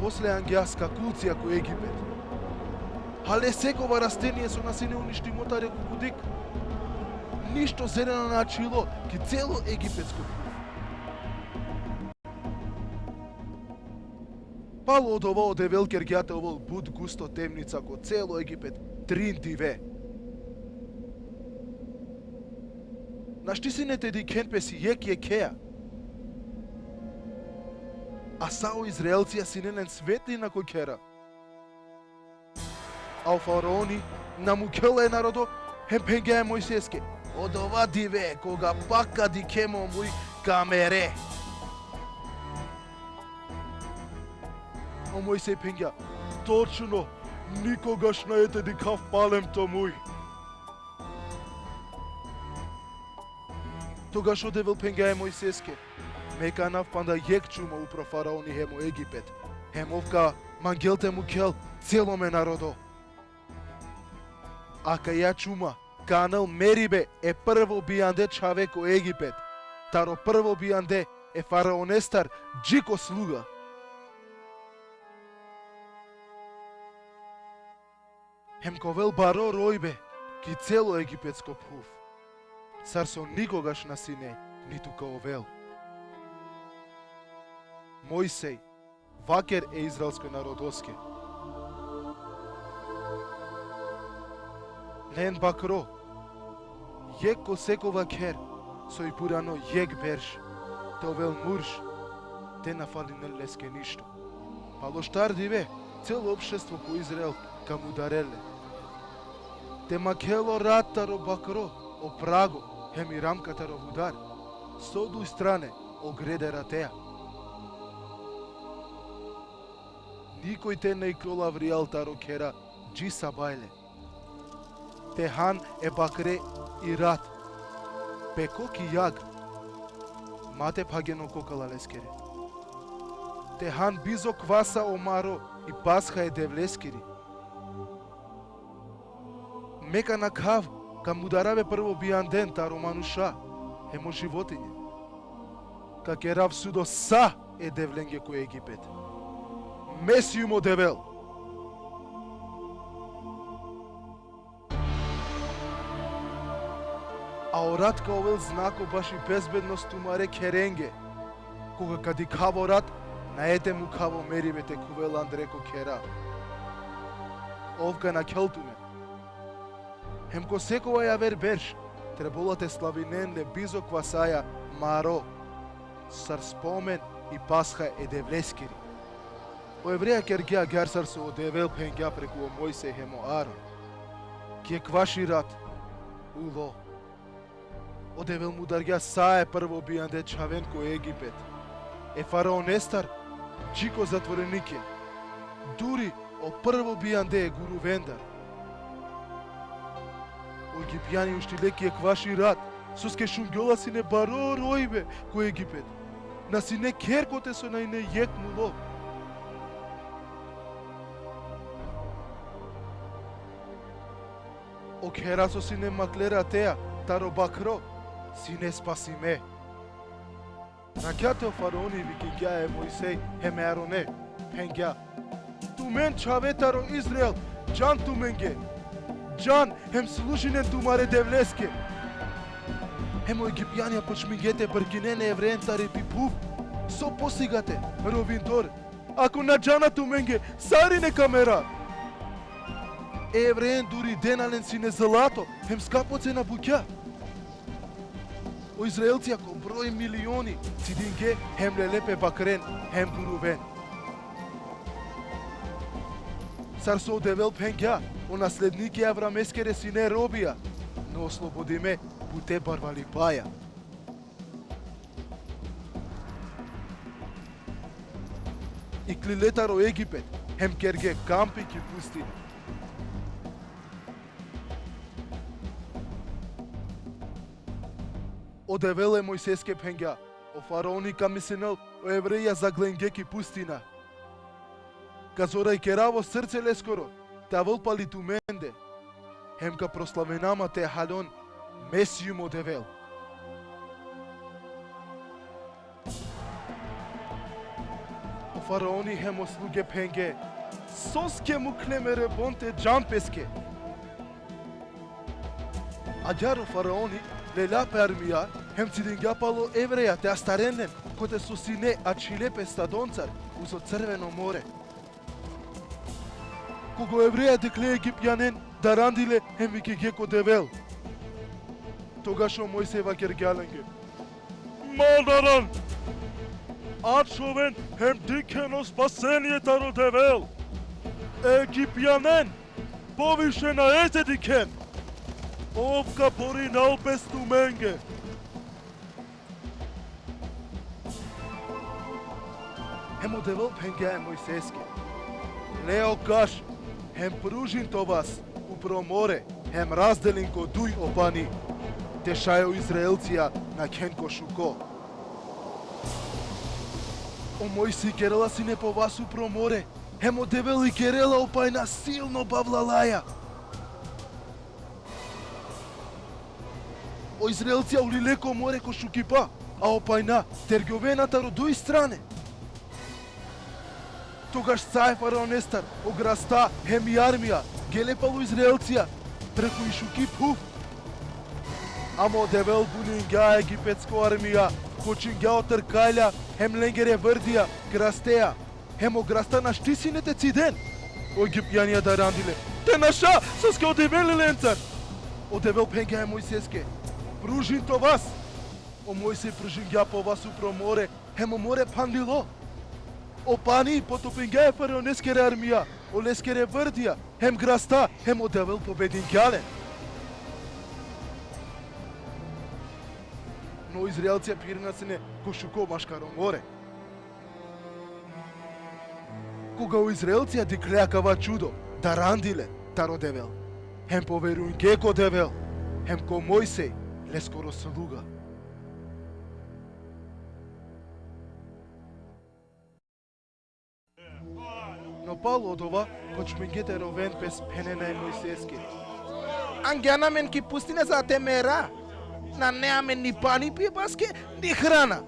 Posle angja skakulcija ko Egipet. Hale sekova rastenie so na sine uništimo tari ko kudik. Ništo zeleno na ačhilo ki celo egipetsko phuv. Palo odova o Devel kergja te ovel but gusto temnica ko celo Egipet trin dive. Našti sine te dikhen pes jekh jekhea. A sa o Izraelcija sine len svetlina ko khera. A o faraoni na mukhela e narodo, hem phengja e Mojseske: Odova dive, koga pak ka dikhe mo muj, ka mere. O Mojsej phengja: Točno, nikogaš nae te dikhav palem to muj. Togaš o Devel phengja e Mojseske: Me ka anav panda jekh čuma upro faraoni hem o Egipet, hem ov ka mangel te mukhel celo me narodo. Akaja čuma ka anel meribe e prvo bijande čhave ko Egipet, taro prvo bijande e faraonestar dži ko sluga. Hem ka ovel baro rojbe ki celo egipetsko phuv, sar so nikogaš na sine, nitu ka ovel. Mojsej, vaker e izraelsko narodoske: Len bakro, jekh ko sekova kher, soj purano jekh berš, te ovel murš, te na falinel leske ništo. Palo štar dive celo opštestvo ko Izrael ka mudarel le. Te makhel o rat taro bakro, o prago, hem i ramka taro vudar, so duj strane o grede ratea. Nikoj te na iklol avrijal taro khera dži sabajle. Te han e bakre i rat, pe kok i jag, ma te phagen o kokala leskere. Te han bizo kvasa o maro, i Pasha e Devleskiri. Me ka nakhav, ka mudarav e prvo bijanden taro manuša hem o životinje. Ka kerav sudo sa e devlenge ko Egipet. Me sijum o Devel. A o rat ka ovel znako baši bezbednost tumare kherenge. Koga ka dikhav o rat, nae te mukhav o meribe te khuvel andre ko khera. Ov ka nakhel tumen. Hem ko sekova javer berš, trebola te slavinen le bizo kvasaja maro, sar spomen i Pasha e Devleskiri. O Evreja kergja agjaar sar so o Devel phengja preku o Mojsej hem o Aron. Ki ekvaš i rat, ulo, o Devel mudargja sa e prvo bijande čhaven ko Egipet, e faraonestar dži ko zatvorenikija, duri o prvo bijande e guruvendar. O Egipjani uštile ki ekvaš i rat, soske šungjola sine baro rojbe ko Egipet. Na sine kher kote so na ine jekh mulo. O khera so sine makle ratea taro bakro, sine spasime. Rakjate o faraoni vikingja e Mojsej hem e Arone, phengja: Tumen čhave taro Izrael, džan tumenge. Džan hem služinen tumare Devleske. Hem o Egipjanja počmingje te brkinen e Evreen tari pi phuv, so posigate, rovindor. Ako na džana tumenge, sarine ka mera. E Evreen duri dena len sine zlato hem skapo cena bukja. O Izraelcija ko broj milioni cidingje hem lele pe bakren hem guruven. Sar so o Devel phengja, o nasledniki e Avrameskere sine robija, no oslobodime bute barvalipaja. Iklile taro Egipet hem kerge kampi ki pustinja. O Devel e Mojseske phengja: O faraoni ka mislinel o Evreja zaglenge ki pustina. Ka zorajkerava o srce leskoro te avel pali tumende, hem ka proslavena ma te haljon: Me sijum o Devel. O faraoni hem o sluge phenge: Soske mukhle mere bon te džan peske? Agjaar o faraoni lela pe armija hem cidingja palo Evreja te astaren len, kote so sine ačhile pe stadoncar uzo Crveno more. Koga o Evreja dikhle e Egipjanen, darandile hem vikingje ko Devel. Togaš o Mojsej vakergja lenge: Ma daran! Ačhoven hem dikhen o spasenie taro Devel. E Egipjanen poviše nae te dikhen. Ov ka porinel pes tumenge. Hem o Devel phengja e Mojseske: Le o kaš, hem pružin to vas upro more, hem razdelin ko duj o pani, te šaj o Izraelcija nakhen ko šuko. O Mojsej kerela sine po vas upro more, hem o Devel ikerela o pajna silno bavlalaja. O Izraelcija ulile ko more ko šukipa, a o pajna tergjovena taro duj strane. Togaš ca e faraonestar, o grasta hem i armija gele palo Izraelcija preku i šuki phuv. Ama o Devel buningja e egipetsko armija, kočingja o trkalja hem lengere vrdija, grastea, hem o grasta našti sine te ciden. O Egipjanja darandile: Te naša, soske o Devel lencar. O Devel phengja e Mojseske: Pružin to vas. O Mojsej pružingja po vas upro more, hem o more phandlilo. O pani potopingja e faraoneskere armija, oleskere vrdija, hem grasta, hem o Devel pobedingja len. No Izraelcija phirena sine ko šuko maškaro more. Koga o Izraelcija dikhle akava čudo, darandile taro Devel, hem poverujngje ko Devel, hem ko Mojsej, leskoro sluga. No palo odova počmingje te roven pes, phenena e Mojseske: Angjan amen ki pustina za te mera. Nane amen ni pani pibaske, ni hrana.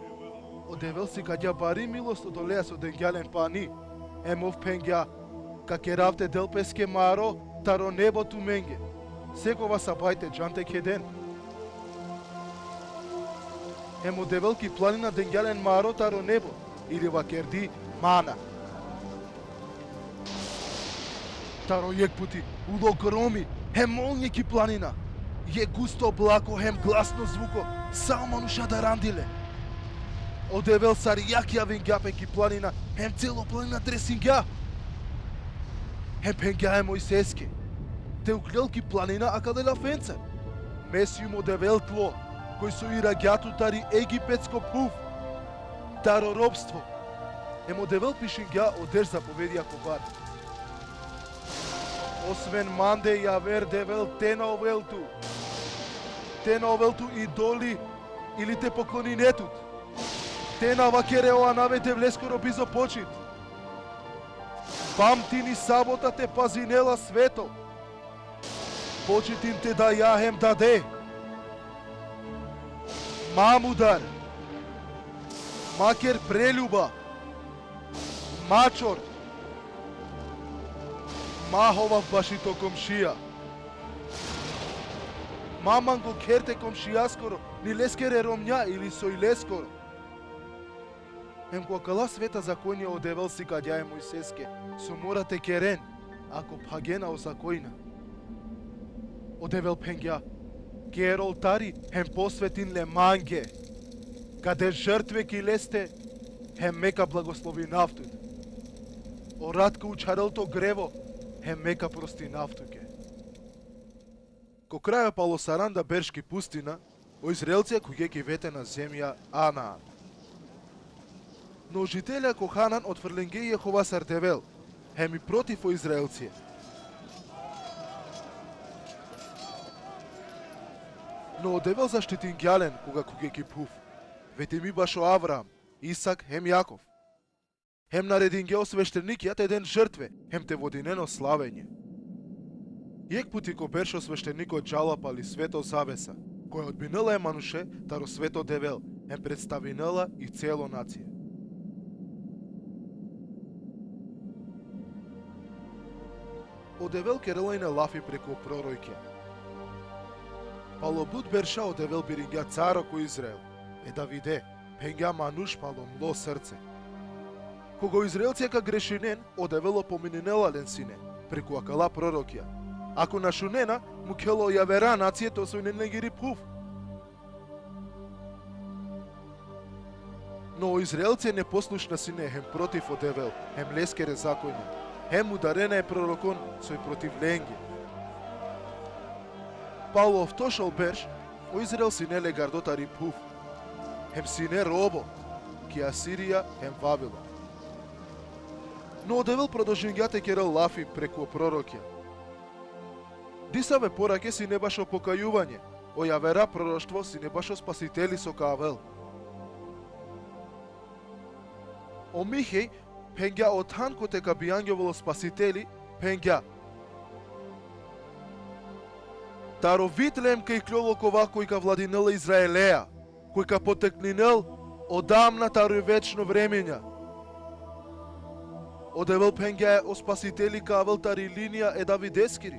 O Devel sikagja bari milost odoleja so dengja len pani. Hem ov phengja: Ka kerav te del peske maro taro nebo tumenge. Sekova sabaj te džan te kheden. Hem o Devel ki planina dengja len maro taro nebo, ili vakerdi mana. Taro jekh puti ulo gromi hem molnje ki planina. Jekh gusto oblako hem glasno zvuko, sa o manuša darandile. O Devel sar jakh javingja pe ki planina, hem celo planina tresingja. Hem phengja e Mojseske: Te uklel ki planina akale lafencar: Me sijum o Devel tlo, koj so iragja tut tari egipetsko phuv, taro ropstvo. Hem o Devel pišingja o deš zapovedija ko bar: Osven mande javer Devel te na ovel tu. Te na ovel tu idoli, ili te poklonine tut. Te na vakere o anav e Devleskoro bizo počit. Pamtin i sabota te pazine la sveto. Počitin te daja hem dade. Ma mudar. Ma ker preljuba. Ma čor. Ma hovav baši to komšija. Ma mango kher te komšijaskoro, ni leskere romnja ili soj leskoro. Hem ko akala sveta zakonja o Devel sikagja e Mojseske so mora te keren, ako phagena o zakonja. O Devel phengja: Ker oltari hem posvetin le mange. Ka de žrtve ki leste, hem me ka blagoslovinav tut. O rat ka učharel to grevo, hem me ka prostinav tuke. Ko krajo palo saranda berš ki pustina, o Izraelcija khuvgje ki vetena zemja Anaan. No žitelja ko Hanan otfrlingje Jehova sar Devel, hem i protiv o Izraelcija. No o Devel zaštitingja len koga khuvgje ki phuv. Vetimi bašo Avram, Isak hem Jakov. Hem naredingja o sveštenikija te den žrtve, hem te vodinen o slavenje. Jekh puti ko berš o svešteniko džala pali sveto zavesa, koja odbinela e manuše taro sveto Devel, hem predstavinela i celo nacija. O Devel kerela ine lafi preku prorokija. Palo but berša o Devel biringja caro ko Izrael, e Davide, phengja manuš palo mlo srce. Koga o Izraelcija ka grešinen, o Devel opomininela len sine, preku akala prorokija. Ako na šunena, mukhela o javera nacija te osvojinen lengiri phuv. No o Izraelcija neposlušna sine hem protiv o Devel, hem leskere zakonja, hem udarena e prorokon soj protiv lenge. Palo oftošel berš, o Izrael sine legardo tari phuv. Hem sine robo, ki Asirija hem Vavilon. No o Devel prodolžingja te kerel lafi preku prorokija. Disave porake sine bašo pokajuvanje, o javera proroštvo sine bašo Spasiteli so ka avel. O Mihej phengja o than kote ka bijangjovol o Spasiteli, phengja: Taro Vitleem ka iklol okova koj ka vladinel e Izraelea, koj ka potekninel o damna taro večno vremenja. O Devel phengja o Spasiteli ka avel tari linija e Davideskiri.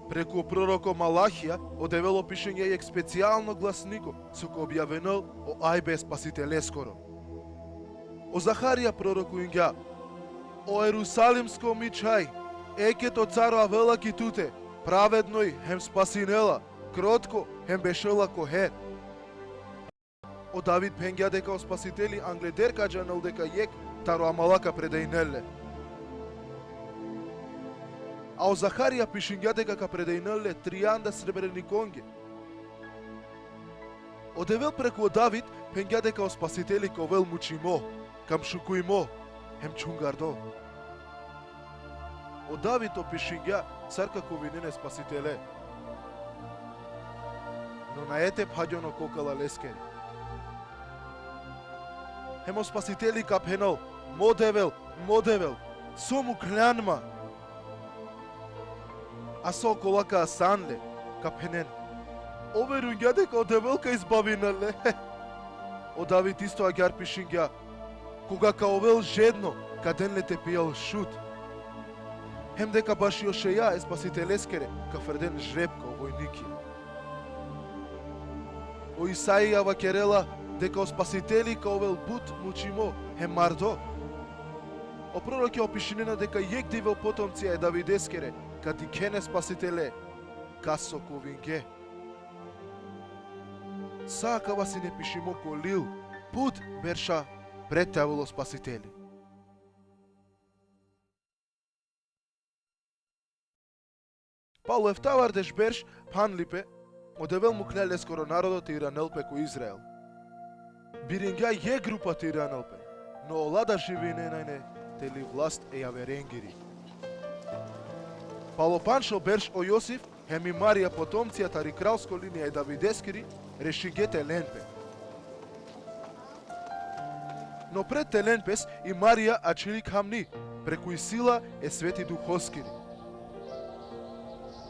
Preku proroko Malahija, o Devel opišingja jekh specijalno glasniko, so ka objavinel o ajbe e Spasiteleskoro. O Zaharija prorokuingja: O Erusalimsko mi čhaj, eke to caro avela ki tute, pravednoj hem spasinela, krotko hem bešela ko her. O David phengja deka o Spasiteli angleder ka džanel deka jekh taro amala ka predajnel le. A o Zaharija pišingja deka ka predajnel le trianda srebrenikonge. O Devel preku o David phengja deka o Spasiteli ka ovel mučimo, kamšukujmo, hem čhungardo. O David opišingja sar ka kovinen e Spasitele. No nae te phagjon o kokala leskere. Hem o Spasiteli ka phenel: Mo Devel, mo Devel, so mukhljan ma? A so okola ka asan le, ka phenen: O verujngja deka o Devel ka izbavinel le. O David isto agjaar pišingja: Koga ka ovel žedno, ka den le te pijel šut. Hem deka baši o šeja e Spasiteleskere ka frden žreb ko vojnikija. O Isaija vakerela deka o Spasiteli ka ovel but mučimo hem mardo. O prorokija opišinena deka jekh dive o potomcija e Davideskere ka dikhen e Spasitele, kas so kovinge. Sa akava sine pišimo ko lil, put berša pred te avel o Spasiteli. Palo eftavardeš berš phanlipe, o Devel mukhlja leskoro narodo te iranel pe ko Izrael. Biringja jekh grupa te iranel pe, no ola da živinena ine teli vlast e javerengiri. Palo pandžto berš o Josif hem i Marija, potomcija tari kralsko linija e Davideskiri, rešinge te len pe. No pred te len pes, i Marija ačhili khamni preku i sila e Sveti Duhoskiri.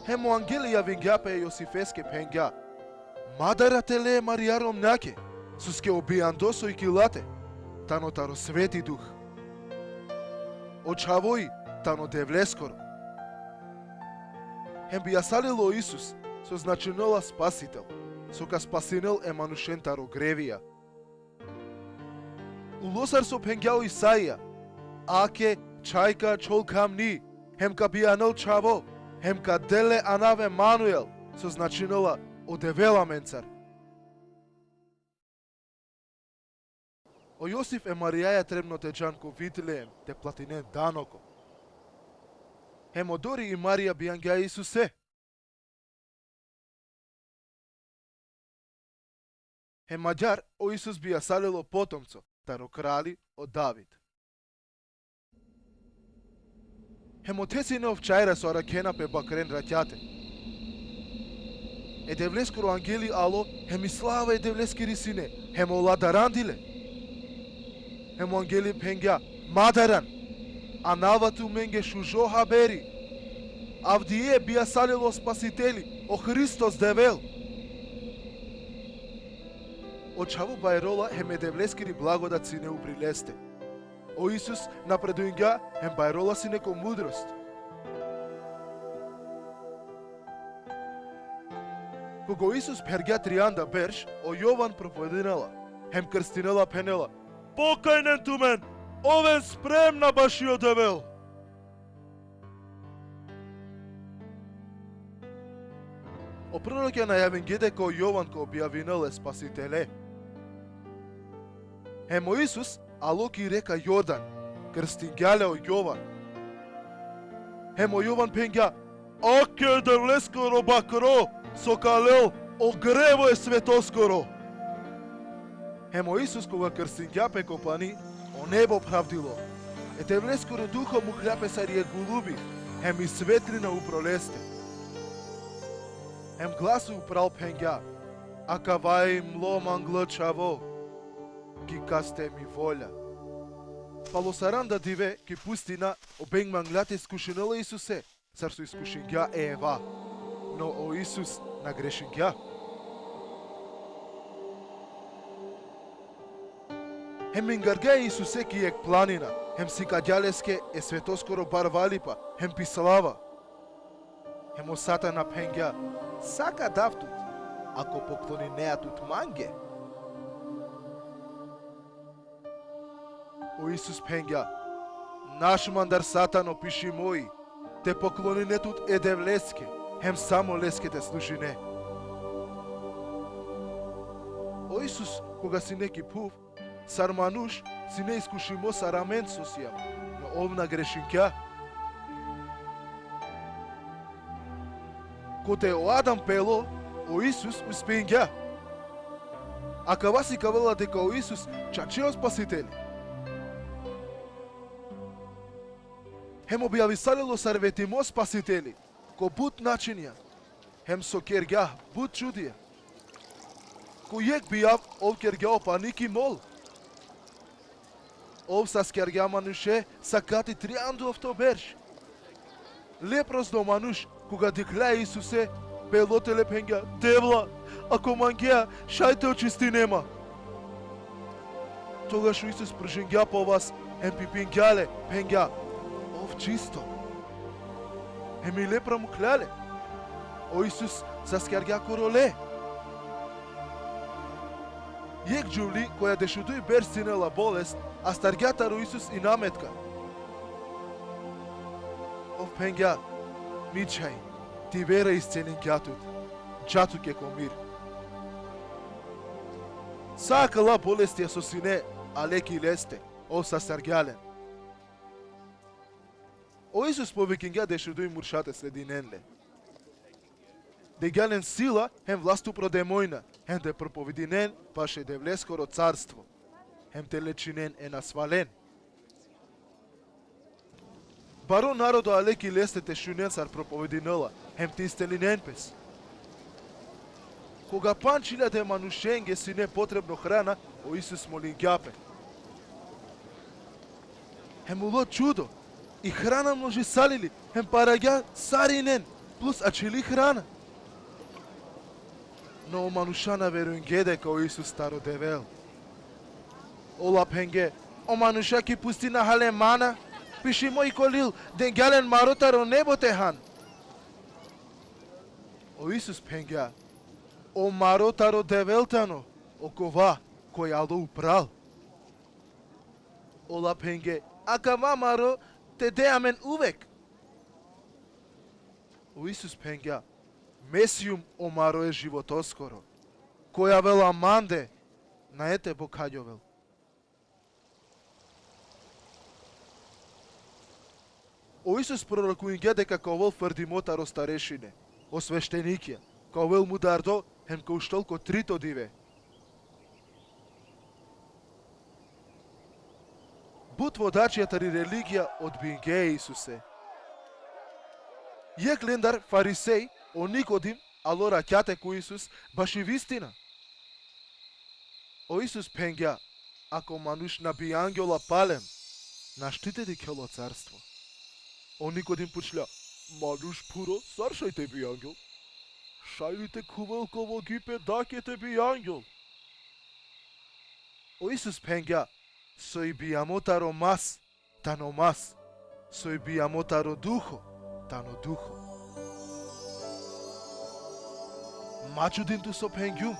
Hem o angeli javingja pe e Josifeske, phengja: Ma dara te le e Marijaro mnjake, soske o bijando so i ki late tano taro Sveti Duh. O čhavoi tano Devleskoro. Hem bijasalilo o Isus, so značinela Spasitel, so ka spasinel e manušen taro grevija. Ulo sar so phengja o Isaija: Ake, čhaj ka ačhol khamni, hem ka bijanel čhavo, hem ka del le anav Emanuel, so značinela o Devel amencar. O Josif e Marijaja trebno te džan ko Vitleem te platinen danoko. Hem odori i Marija bijangja e Isuse. Hem agjaar o Isus bijasalilo potomco taro krali o David. Hem othe sine ovčajra so arakhena pe bakren rakjate. E Devleskoro angeli alo, hem i slava e Devleskiri sine, hem ola darandile. Hem o angeli phengja: Ma daran, anava tumenge šužo haberi. Avdive bijasalilo Spasiteli, o Hristos Devel. O čhavo bajrola hem e Devleskiri blagodat sine upri leste. O Isus napredujngja hem bajrola sine ko mudrost. Koga o Isus phergja trianda berš, o Jovan propovedinela, hem krstinela, phenela: Pokajnen tumen, oven spremna bašo Devel. O prorokja najavingje deka o Jovan ka objavinel e Spasitele. Hem o Isus alo ki reka Jordan, krstingja le o Jovan. Hem o Jovan phengja: Ake e Devleskoro bakro, so ka lel o grevo e svetoskoro. Hem o Isus koga krstingja pe ko pani, o nebo phravdilo. E Devleskoro Duho mukhlja pe sar jekh golubi, hem i svetlina upro leste. Hem glasi upral phengja: Akava i mlo manglo čhavo, ki kaste mi volja. Palo saranda dive ki pustina, o beng mangla te iskušinel e Isuse, sar so iskušingja e Eva. No o Isus na grešingja. Hem ingargja e Isuse ki jekh planina, hem sikagja leske e svetoskoro barvalipa, hem pislava. Hem o Satana phengja: Sa ka dav tut, ako pokloninea tut mange? O Isus phengja: Naš mandar Satano, pišimo i, te poklonine tut e Devleske, hem samo leske te služine. O Isus, koga sine ki phuv, sar manuš, sine iskušimo sar amen so sijam, no ov na grešingja. Kote o Adam pelo, o Isus uspingja. Akava sikavela deka o Isus čače o Spasiteli. Hem objavisalilo sar vetimo Spasiteli, ko but načinja. Hem so kergja but čudija. Ko jekh bijav ov kergja o pani ki mol. Ov saskjargja manuše sa kati trianda ofto berš. Leprozno manuš, koga dikhlja e Isuse, pelo tele, phengja: Devla, ako mangea, šaj te očistine ma. Togaš o Isus pružingja po vas, hem pipingja le, phengja: Ov čisto. Hem i lepra mukhlja le. O Isus saskjargja koro le. Jekh džuvli, koja dešuduj berš sinela bolest, astargja taro Isus inametka. Ov phengja: Mi čhaj, ti vera iscelingja tut, dža tuke ko mir. Sa akala bolestija so sine ale ki leste, ov sastargja len. O Isus povikingja dešuduj murša te sledinen le. Degja len sila hem vlast upro demojna, hem te propovedinen bašo e Devleskoro carstvo, hem te lečinen e nasvalen. Baro narodo ale ki leste te šunen sar propovedinela, hem te iscelinen pes. Koga pandž hiljade manušenge sine potrebno hrana, o Isus molingja pe. Hem ulo čudo, i hrana množisalili, hem paragja sarinen, plus ačhili hrana. No o manuša na verujngje deka o Isus taro Devel. Ola phenge: O manuša ki pustina hale mana, pišimo i ko lil, dengja len maro taro nebo te han. O Isus phengja: O maro taro Devel tano, okova koj alo upral. Ola phenge: Akava maro te de amen uvek. O Isus phengja: Me sijum o maro e životoskoro. Koj avela mande, nae te bokhajovel. O Isus prorokujngja deka ka ovel frdimo taro starešine, o sveštenikja, ka ovel mudardo, hem ka uštel ko trito dive. But vodačija tari religija odbingje e Isuse. Jekh lendar farisej, o Nikodim, Alo rakjate ko Isus baši vistina. O Isus phengja: Ako manuš na bijangjola palem, našti te dikhel o carstvo. O Nikodim pučlja: Manuš phuro sar šaj te bijangjol? Šaj li te khuvel ko vogipe dake te bijangjol? O Isus phengja: Soj bijamo taro mas, tano mas, soj bijamo taro duho, tano duho. Ma čudin tu so phengjum,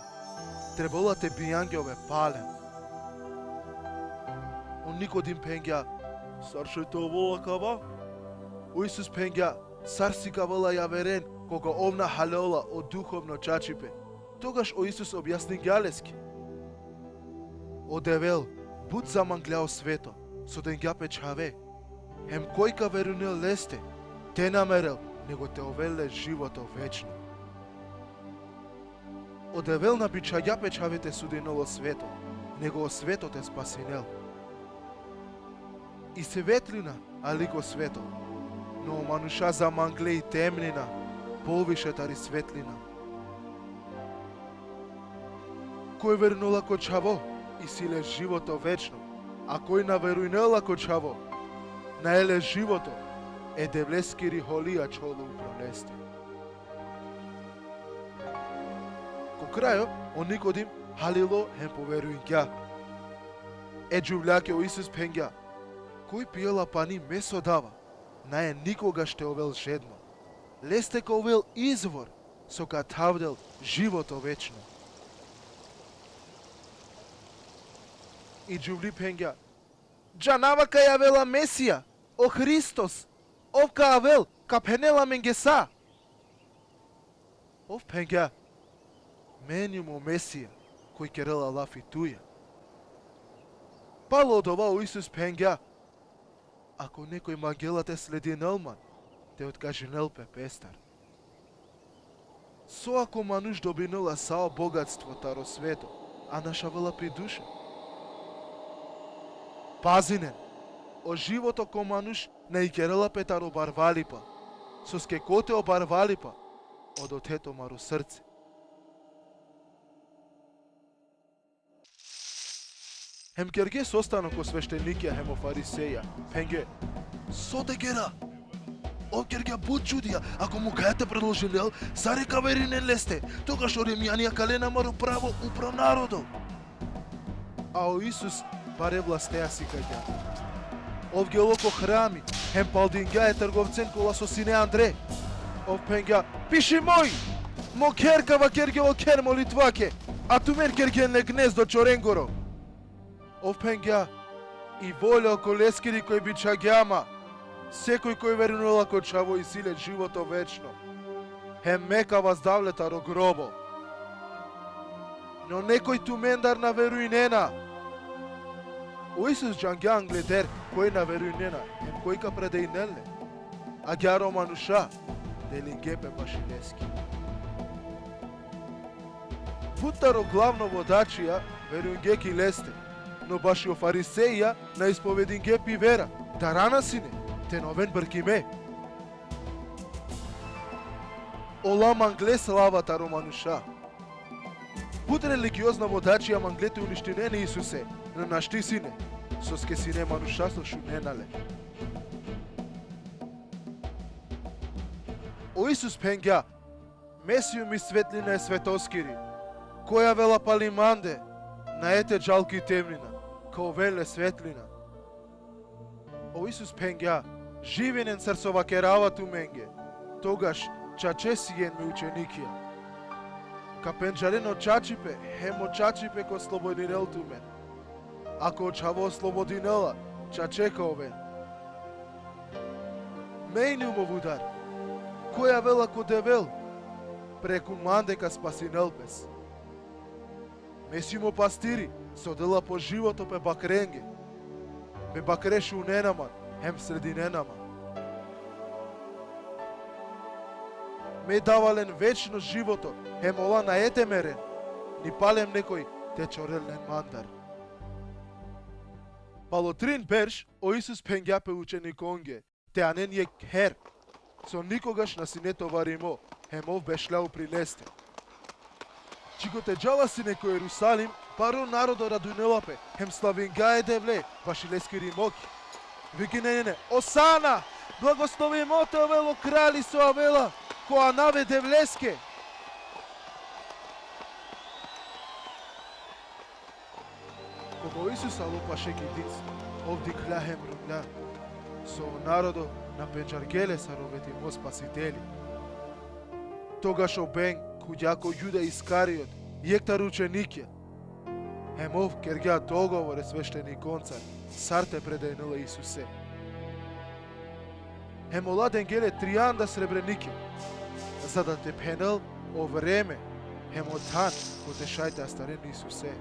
trebela te bijangjove palem. O Nikodim phengja: Sar šaj te ovel akava? O Isus phengja: Sar sikavela javeren, koga ov na halela o duhovno čačipe. Togaš o Isus objasningja leske: O Devel but zamanglja o sveto, so dengja pe čhave. Hem koj ka verujnel leste, te na merel, nego te ovel le životo večno. O Devel na bičhagja pe čhave te sudinel o sveto, nego o sveto te spasinel. I svetlina ali ko sveto, no o manuša zamangle i temnina poviše tari svetlina. Koj verujnela ko čhavo, isi le životo večno, a koj na verujnela ko čhavo, nae le životo, e Devleskiri holi ačhol upro leste. Ko krajo, o Nikodim halilo hem poverujngja. E džuvljake o Isus phengja: Koj pijela pani me so dava, nae nikogaš te ovel žedno. Leste ka ovel izvor so ka thavdel životo večno. I džuvli phengja: Džanava kaj avela Mesija, o Hristos, ov ka avel, ka phenel amenge sa. Ov phengja: Me injum o Mesija, koj kerela lafi tuja. Palo odova o Isus phengja: Ako nekoj mangela te sledinel man, te otkažinel pe pestar. So ako manuš dobinela sa o bogatstvo taro sveto, a našavela pi duša? Pazinen, o životo ko manuš na ikerela pe taro barvalipa, soske kote o barvalipa, odote tumaro srce. Hem kerge sostanok o sveštenikija hem o fariseja, phenge: So te kera? Ov kergja but čudija, ako mukhaja te predložinel, sare ka verujnen leste, togaš o Rimjani akalen amaro pravo upro narodo. A o Isus bare vlasteja sikagja. Ov gelo ko hrami, hem paldingja e trgovcen kola so sine andre. Ov phengja: Pišimo i: Mo kher ka vakergel o kher molitvake, a tumen kergjen le gnezdo čorengoro. Ov phengja: I volja okoleskiri koj bičhagja ma, sekoj koj verujnela ko čhavo isi le životo večno, hem me ka vazdav le taro grobo. No nekoj tumendar na verujnena. O Isus džangja angleder koj na verujnena, hem koj ka predajnel le. Agjaar o manuša delinge pe baši leske. But taro glavno vodačija verujnge ki leste, no baši o fariseja na ispovedinge pi vera, darana sine, te na oven brkime. Ola mangle slava taro manuša. But religiozna vodačija mangle te uništinen e Isuse, no našti sine, soske sine manuša so šunena le. O Isus phengja: Me sijum i svetlina e svetoskiri. Koj avela pali mande, nae te džal ki temnina, ka ovel le svetlina. O Isus phengja: Živinen sar so vakerava tumenge, togaš čače sijen mi učenikija. Ka pendžaren o čačipe, hem o čačipe ka oslobodinel tumen. Ako o čhavo oslobodinela, čače ka oven. Me injum o vudar. Koj avela ko Devel, preku mande ka spasinel pes. Me sijum o pastiri, so dela po životo pe bakrenge. Me bakre šunena man, hem sledinena man. Me dava len večno životo, hem ola nae te meren, ni palem nekoj te čorel len mandar. Palo trin berš, o Isus phengja pe učenikonge te anen jekh kher, so nikogaš na sine tovarimo, hem ov bešlja upri leste. Džikote džala sine ko Jerusalim, baro narodo radujnela pe, hem slavingja e Devle, baši leskiri moki. Vikinena ine: Osana! Blagoslovimo te ovel o krali so avela ko anav e Devleske! Koga o Isus alo paše ki dic, ov dikhlja hem rumlja, so o narodo na pendžargje le sar o vetimo Spasiteli. Togaš o beng khuvgja ko Juda Iskariot, jekh taro učenikija. Hem ov kergja dogovor e sveštenikoncar, sar te predajnel e Isuse. Hem ola dengje le trianda srebrenikija, za da te phenel o vreme, hem o than kote šaj te astaren e Isuse.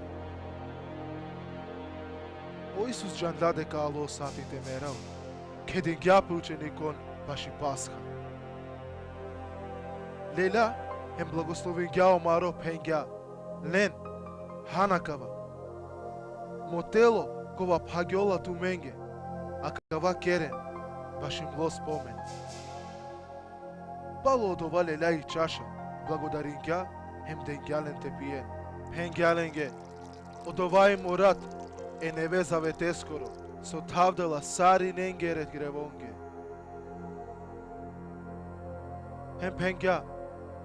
O Isus džanela deka alo sati te merel, kedingja pe učenikon baši Pasha. Lelja hem blagoslovingja o maro, phengja len: Han akava mo telo kova phagjola tumenge, akava keren baši mlo spomen. Palo odova lelja i čaša, blagodaringja hem dengja len te pijen. Phengja lenge: Odova i mo rat e Neve Zaveteskoro, so thavdela sarinengere grevonge. Hem phengja: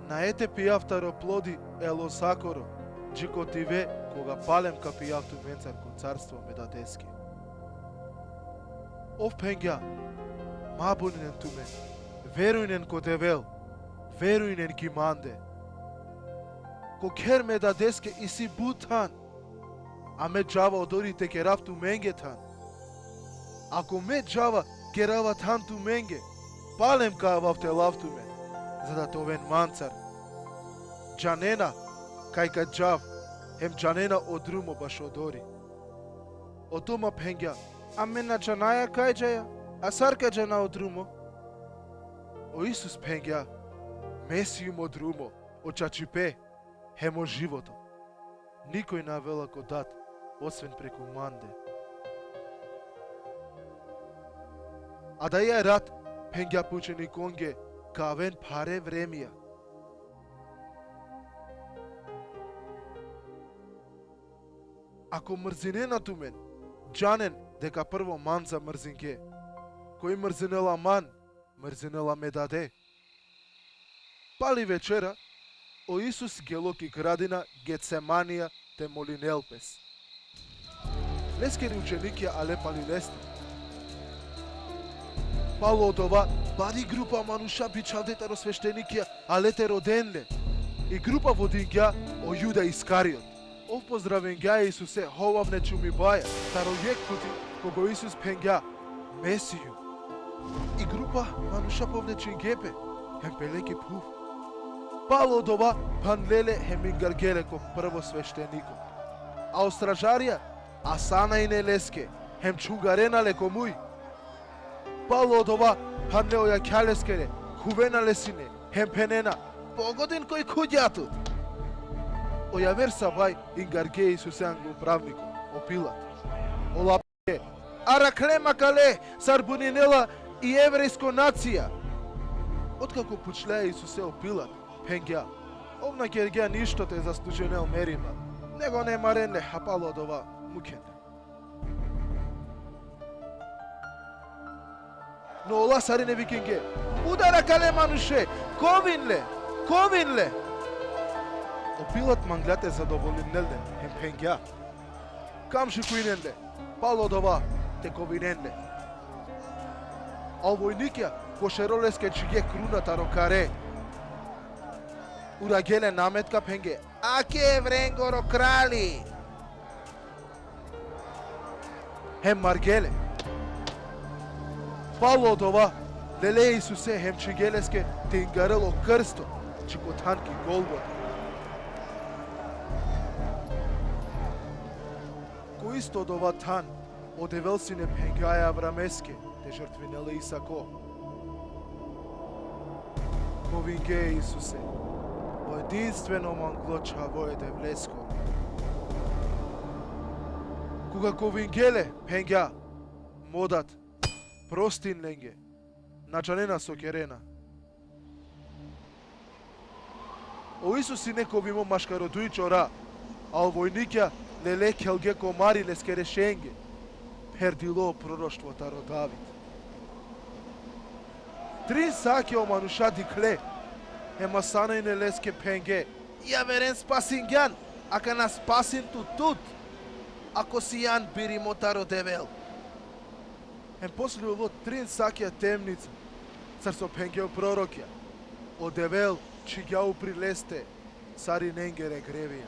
Nae te pijav taro plodi e lozakoro, džikote dive koga palem ka pijav tumencar ko carstvo me Dadeske. Ov phengja: Ma buninen tumen, verujnen ko Devel, verujnen ki mande. Ko kher me Dadeske isi but than, a me džava odori te kerav tumenge than. Ako me džava kerava than tumenge, palem ka avav te lav tumen, za da te oven mancar. Džanena kaj ka džav, hem džanena o drumo bašo odori. O Toma phengja: Amen na džanaja kaj džaja, a sar ka džana o drumo? O Isus phengja: Me sijum o drumo, o čačipe, hem o životo. Nikoj na avela ko Dat, osven preku mande. Adaja rat, phengja pe učenikonge, ka aven phare vremija. Ako mrzinena tumen, džanen deka prvo manca mrzinge. Koj mrzinela man, mrzinela me Dade. Pali večera, o Isus gelo ki gradina Getsemanija te molinel pes. Leskere učenikija ale pali leste. Palo odova, bari grupa manuša bičhalde taro sveštenikija ale te roden le. I grupa vodingja o Juda Iskariot. Ov pozdravingja e Isuse: Hovavne čumibaja. Taro jekh puti, koga o Isus phengja: Me sijum. I grupa manuša povlečingje pe, hem pele ki phuv. Palo odova, phanle le hem ingargje le ko prvo svešteniko. A o stražarija asana ine leske, hem čhungarena le ko muj. Palo odova, phanle o jakha leskere, khuvena le sine, hem phenena: Pogodin koj khuvgja tut. O javer sabaj ingargje e Isuse anglo upravniko, o Pilat. Ola phenge: Arakhle ma kale, sar buninela i evrejsko nacija. Otkako pučlja e Isuse o Pilat, phengja: Ov na kergja ništo te zaslužinel meriba, nego ne maren le, a palo odova mukhen le. No ola sarine vikingje: Udar akale manuše, kovin le, kovin le. O Pilat manglja te zadovolinel le, hem phengja: Kamšikujnen le, palo odova te kovinen le. A o vojnikija ko šero leske džigje kruna taro kare. Uragje le nametka, phengje: Ake e Evrengoro krali! Hem margje le. Palo odova, lele e Isuse hem čhingje leske te ingarel o krsto, dži ko than ki Golgota. Ko isto odova than, o Devel sine phengja e Avrameske te žrtvinel e Isako. Kovingje e Isuse, o edinstveno manglo čhavo e Devlesko. Koga kovingje le, phengja: Mo Dat, prostin lenge, na džanena so kerena. O Isus sine kovimo maškaro duj čora, a o vojnikja lele khelge ko mari leskere šenge. Pherdilo proroštvo taro David. Trin sakja o manuša dikhle, hem asana ine leske phenge: Javeren spasingjan, akana spasin tut tut, ako sijan birimo taro Devel. Hem posle ulo trin sakja temnica, sar so phenge o prorokja: O Devel čhigja upri leste sarinengere grevija.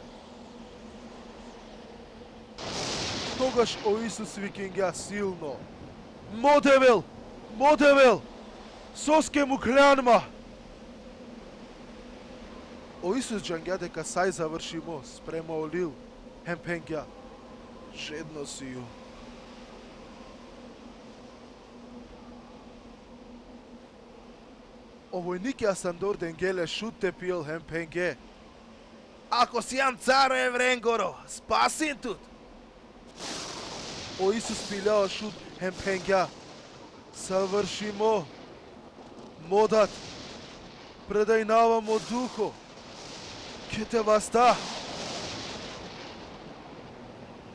Togaš o Isus vikingja silno: Mo Devel, mo Devel, soske mukhljan ma? O Isus džangja deka sa i završimo sprema o lil, hem phengja: Žedno sijum. O vojnikja asandor dengje le šut te pijel hem phenge: Ako sijan car o Evrengoro, spasin tut. O Isus pilja o šut hem phengja: Savršimo. Mo Dat, predajnava mo duho ke te vasta.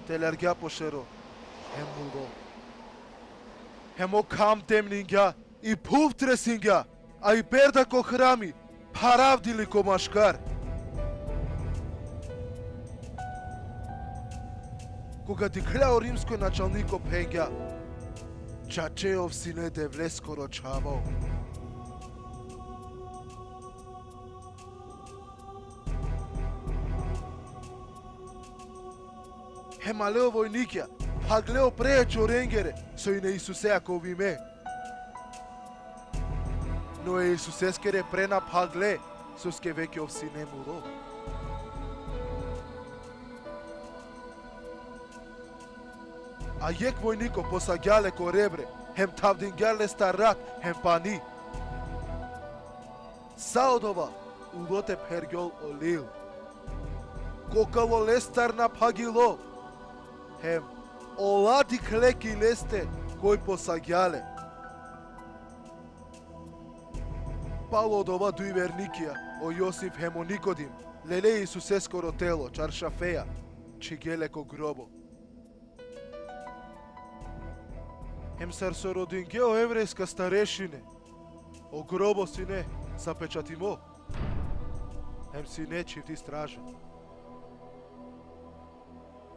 Telargja po šero hem mulo. Hem o kham temningja, i phuv tresingja, a i perda ko hrami pharavdili ko maškar. Koga dikhlja o rimsko načalniko, phengja: Čače, ov sine Devleskoro Čhavo. Hem ale o vojnikja, phagle o pre e čorengere so ine Isusea kovime. No e Isuseskere pre na phagle, soske veke ov sine mulo. A jekh vojniko posagja le ko rebre, hem thavdingja lestar rat hem pani. Sa odova ulo te phergjol o lil. Kokalo lestar na phagilo. Hem ola dikhle ki leste koj posagja le. Palo odova duj vernikija, o Josif hem o Nikodim, lele Isuseskoro telo čaršafeja, čhigje le ko grobo. Hem sar so rodingje o evrejska starešine, o grobo sine zapečatimo, hem sine čhivti straža.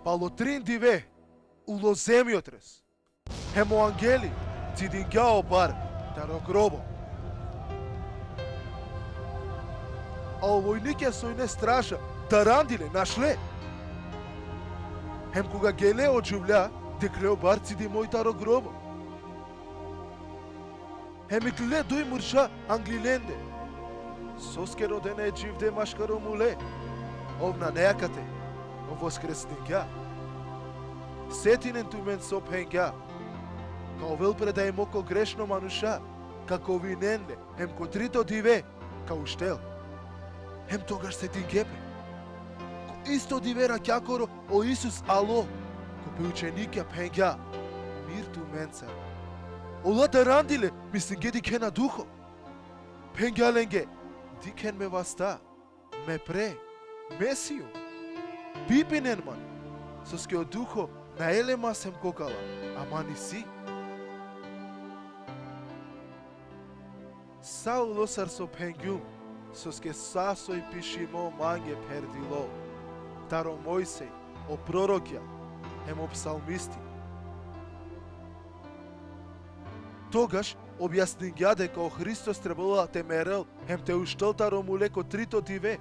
Palo trin dive ulo zemjotres. Hem o angeli cidingja o bar taro grobo. A o vojnikja so ine straža darandile, našle. Hem koga gele o džuvlja, dikhle o bar cidimo i taro grobo. Hem iklile duj murša angli lende. Soske rodena e dživde maškaro mule? Ov nane akate, ov voskresningja. Setinen tumen so phengja: Ka ovel predajmo ko grešno manuša, ka kovinen le, hem ko trito dive ka uštel. Hem togaš setingje pe. Ko isto dive rakjakoro o Isus alo, ko pe učenikja, phengja: Mir tumencar. Ola darandile, mislingje dikhena duho. Phengja lenge: Dikhen me vasta, me pre, me sijum. Pipinen man, soske o duho nae le mas hem kokala, a man isi. Sa ulo sar so phengjum, soske sa soj pišimo mange pherdilo taro Mojsej, o prorokja, hem o psalmisti. Togaš objasningja deka o Hristos trebela te merel hem te uštel taro mule ko trito dive,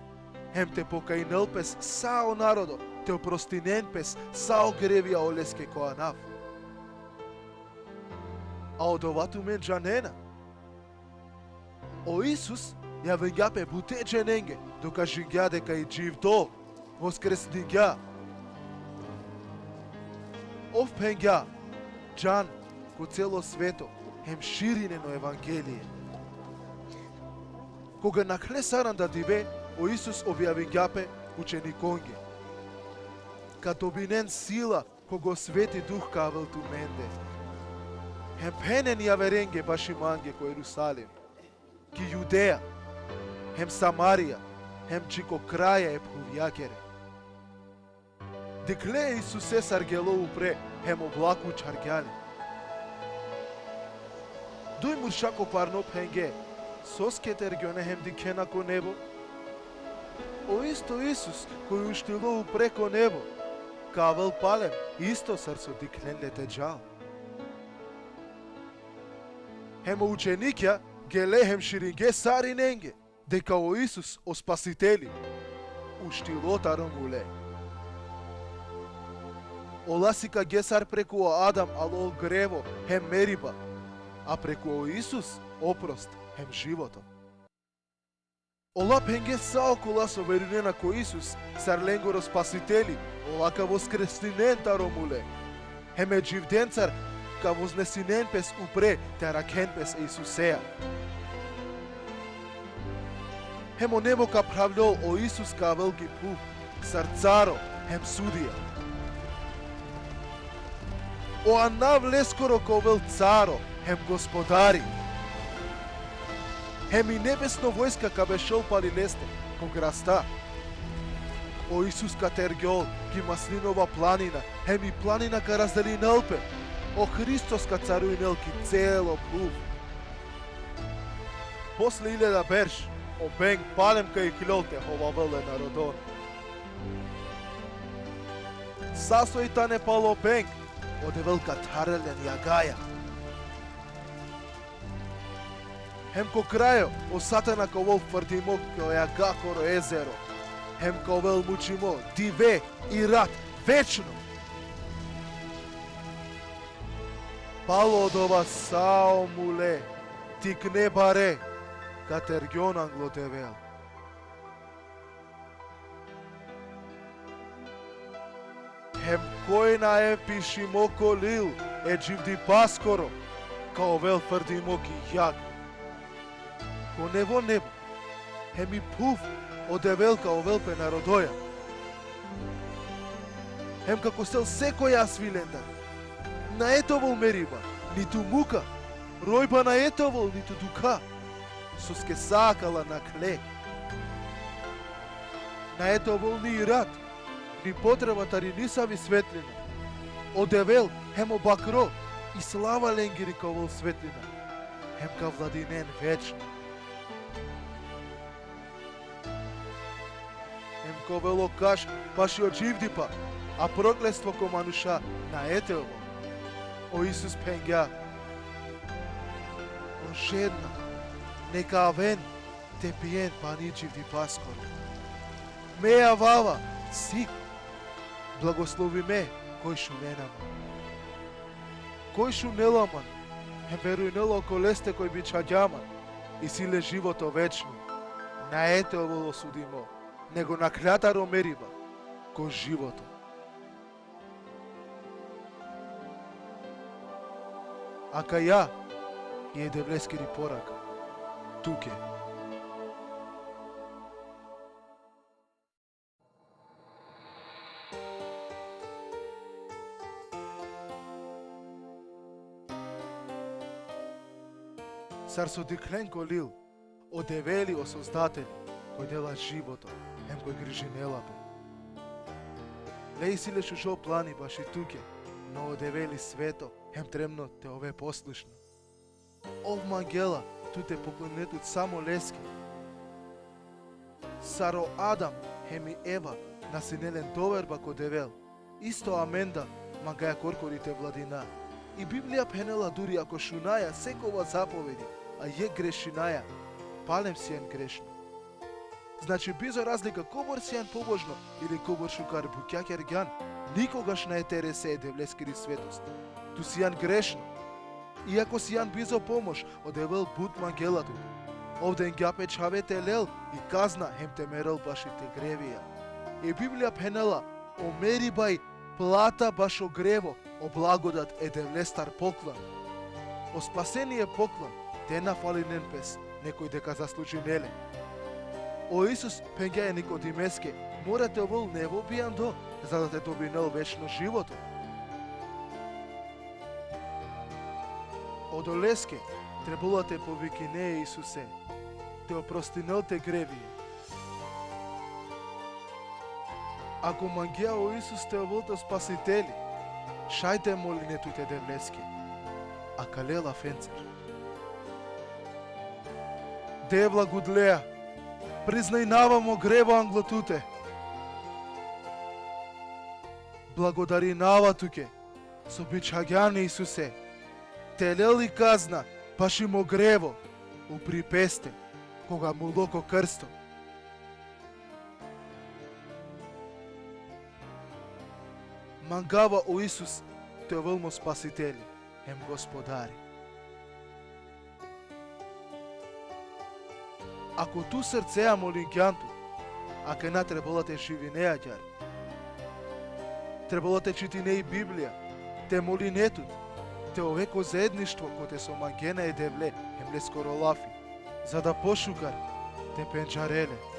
hem te pokajnel pes sa o narodo, te oprostinen pes sa o grevija oleske ko anav. A odova tumen džanena. O Isus javingja pe bute dženenge, dokažingja deka i dživdo voskresningja. Ov phengja: Džan ko celo sveto, hem širinen o evangelie. Koga nakhle saranda dive, o Isus objavingja pe učenikonge: Ka dobinen sila koga o Sveti Duh ka avel tumende. Hem phenen javerenge baši mange ko Jerusalim, ki Judeja, hem Samarija, hem dži ko kraja e phuvjakere. Dikhle e Isuse sar gelo upre, hem oblako čhargja le. Duj murša ko parno phenge: Soske tergjone hem dikhena ko nebo? O isto Isus koj uštilo upre ko nebo, ka avel palem isto sar so dikhlen le te džal. Hem o učenikja gele hem širinge sarinenge deka o Isus, o Spasiteli, uštilo taro mule. Ola sikage sar preku o Adam alo grevo hem meriba, a preku o Isus oprost hem životo. Ola phenge sa okola so verujnena ko Isus sar lengoro Spasiteli, ola ka voskresninen taro mule. Hem e dživdencar ka voznesinen pes upre te arakhen pes e Isusea. Hem o nebo ka phravljol, o Isus ka avel ki phuv sar caro hem sudija. O anav leskoro ka ovel caro hem gospodari. Hem i nebesno vojska ka bešol pali leste ko grasta. O Isus ka tergjol ki maslinova planina, hem i planina ka razdelinel pe. O Hristos ka carujnel ki celo phuv. Posle iljada berš, o beng palem ka iklol te hovavel e narodon. Sa soj tane palo beng, o Devel ka tharel len jagaja. Hem ko krajo, o Satana ka ovel frdimo ko jagakoro ezero. Hem ka ovel mučimo dive i rat večno. Palo odova sa o mule, tikne bare, ka tergjon anglo Devel. Hem koj nae pišimo ko lil e dživdipaskoro, ka ovel frdimo ki jag. Ko nevo nebo, hem i phuv, o Devel ka ovel pe narodoja. Hem ka kostel sekoja svilendar. Nae te ovel meriba, nitu muka, rojba nae te ovel, nitu dukha. Soske sa akala nakhle. Nae te ovel ni rat, ni potreba tari nisavi svetlina. O Devel hem o bakro, i slava lengiri ka ovel svetlina. Hem ka vladinen večno. Hem ka ovel o kaš bašo dživdipa, a prokletstvo ko manuša nae te ovel. O Isus phengja: O žedna, neka aven te pijen pani dživdipaskoro. Me avava sik, blagoslovime koj šunena man. Koj šunela man, hem verujnela okoleste koj bičhagja man, isi le životo večno. Nae te ovel osudimo, nego nakhla taro meriba, ko životo. Akaja i e Devleskiri poraka tuke. Sar so dikhlen ko lil, o Develi o Sozdatel, koj dela životo, hem koj grižinela pe. Le isi le šužo plani baši tuke, no o Develi sveto, hem trebno te ove poslušno. Ov mangela tut te poklonine tut samo leske. Sar o Adam hem i Eva na sine len doverba ko Devel, isto amen da mangaja korkori te vladina. I Biblija phenela: Duri ako šunaja sekova zapovedi, a jekh grešinaja, palem sian grešno. Znači, bizo razlika kobor sian pobožno ili kobor šukar bukja kergjan, nikogaš nae te rese e Devleskiri svetost. Tu sian grešno. Iako sian bizo pomoš, o Devel but mangela tut. Ov dengja pe čhave te lel i kazna hem te merel baši te grevija. I Biblija phenela: O meriba i plata bašo grevo, o blagodat e Devlestar poklon. O spasenie poklon, te na falinen pes nekoj deka zaslužinel len. O Isus phengja e Nikodimeske: Mora te ovel nevo bijando, za da te dobinel večno životo. Odoleske trebela te povikine e Isuse, te oprostinel te grevija. Ako mangea o Isus te ovel to Spasiteli, šaj te moline tut e Devleske akale lafencar. Devla gudlea, priznajnava mo grevo anglo tute. Blagodarinava tuke so bičhagjan e Isuse te lel i kazna paši mo grevo upri peste, koga mulo ko krsto. Mangava o Isus te ovel mo Spasiteli hem Gospodari. Ako tu srcea molingjan tut, akana trebela te živine agjaar. Trebela te čitine i Biblija, te moline tut, te ove ko zaedništvo kote so mangena e Devle hem leskoro lafi, za da pošukar te pendžare le.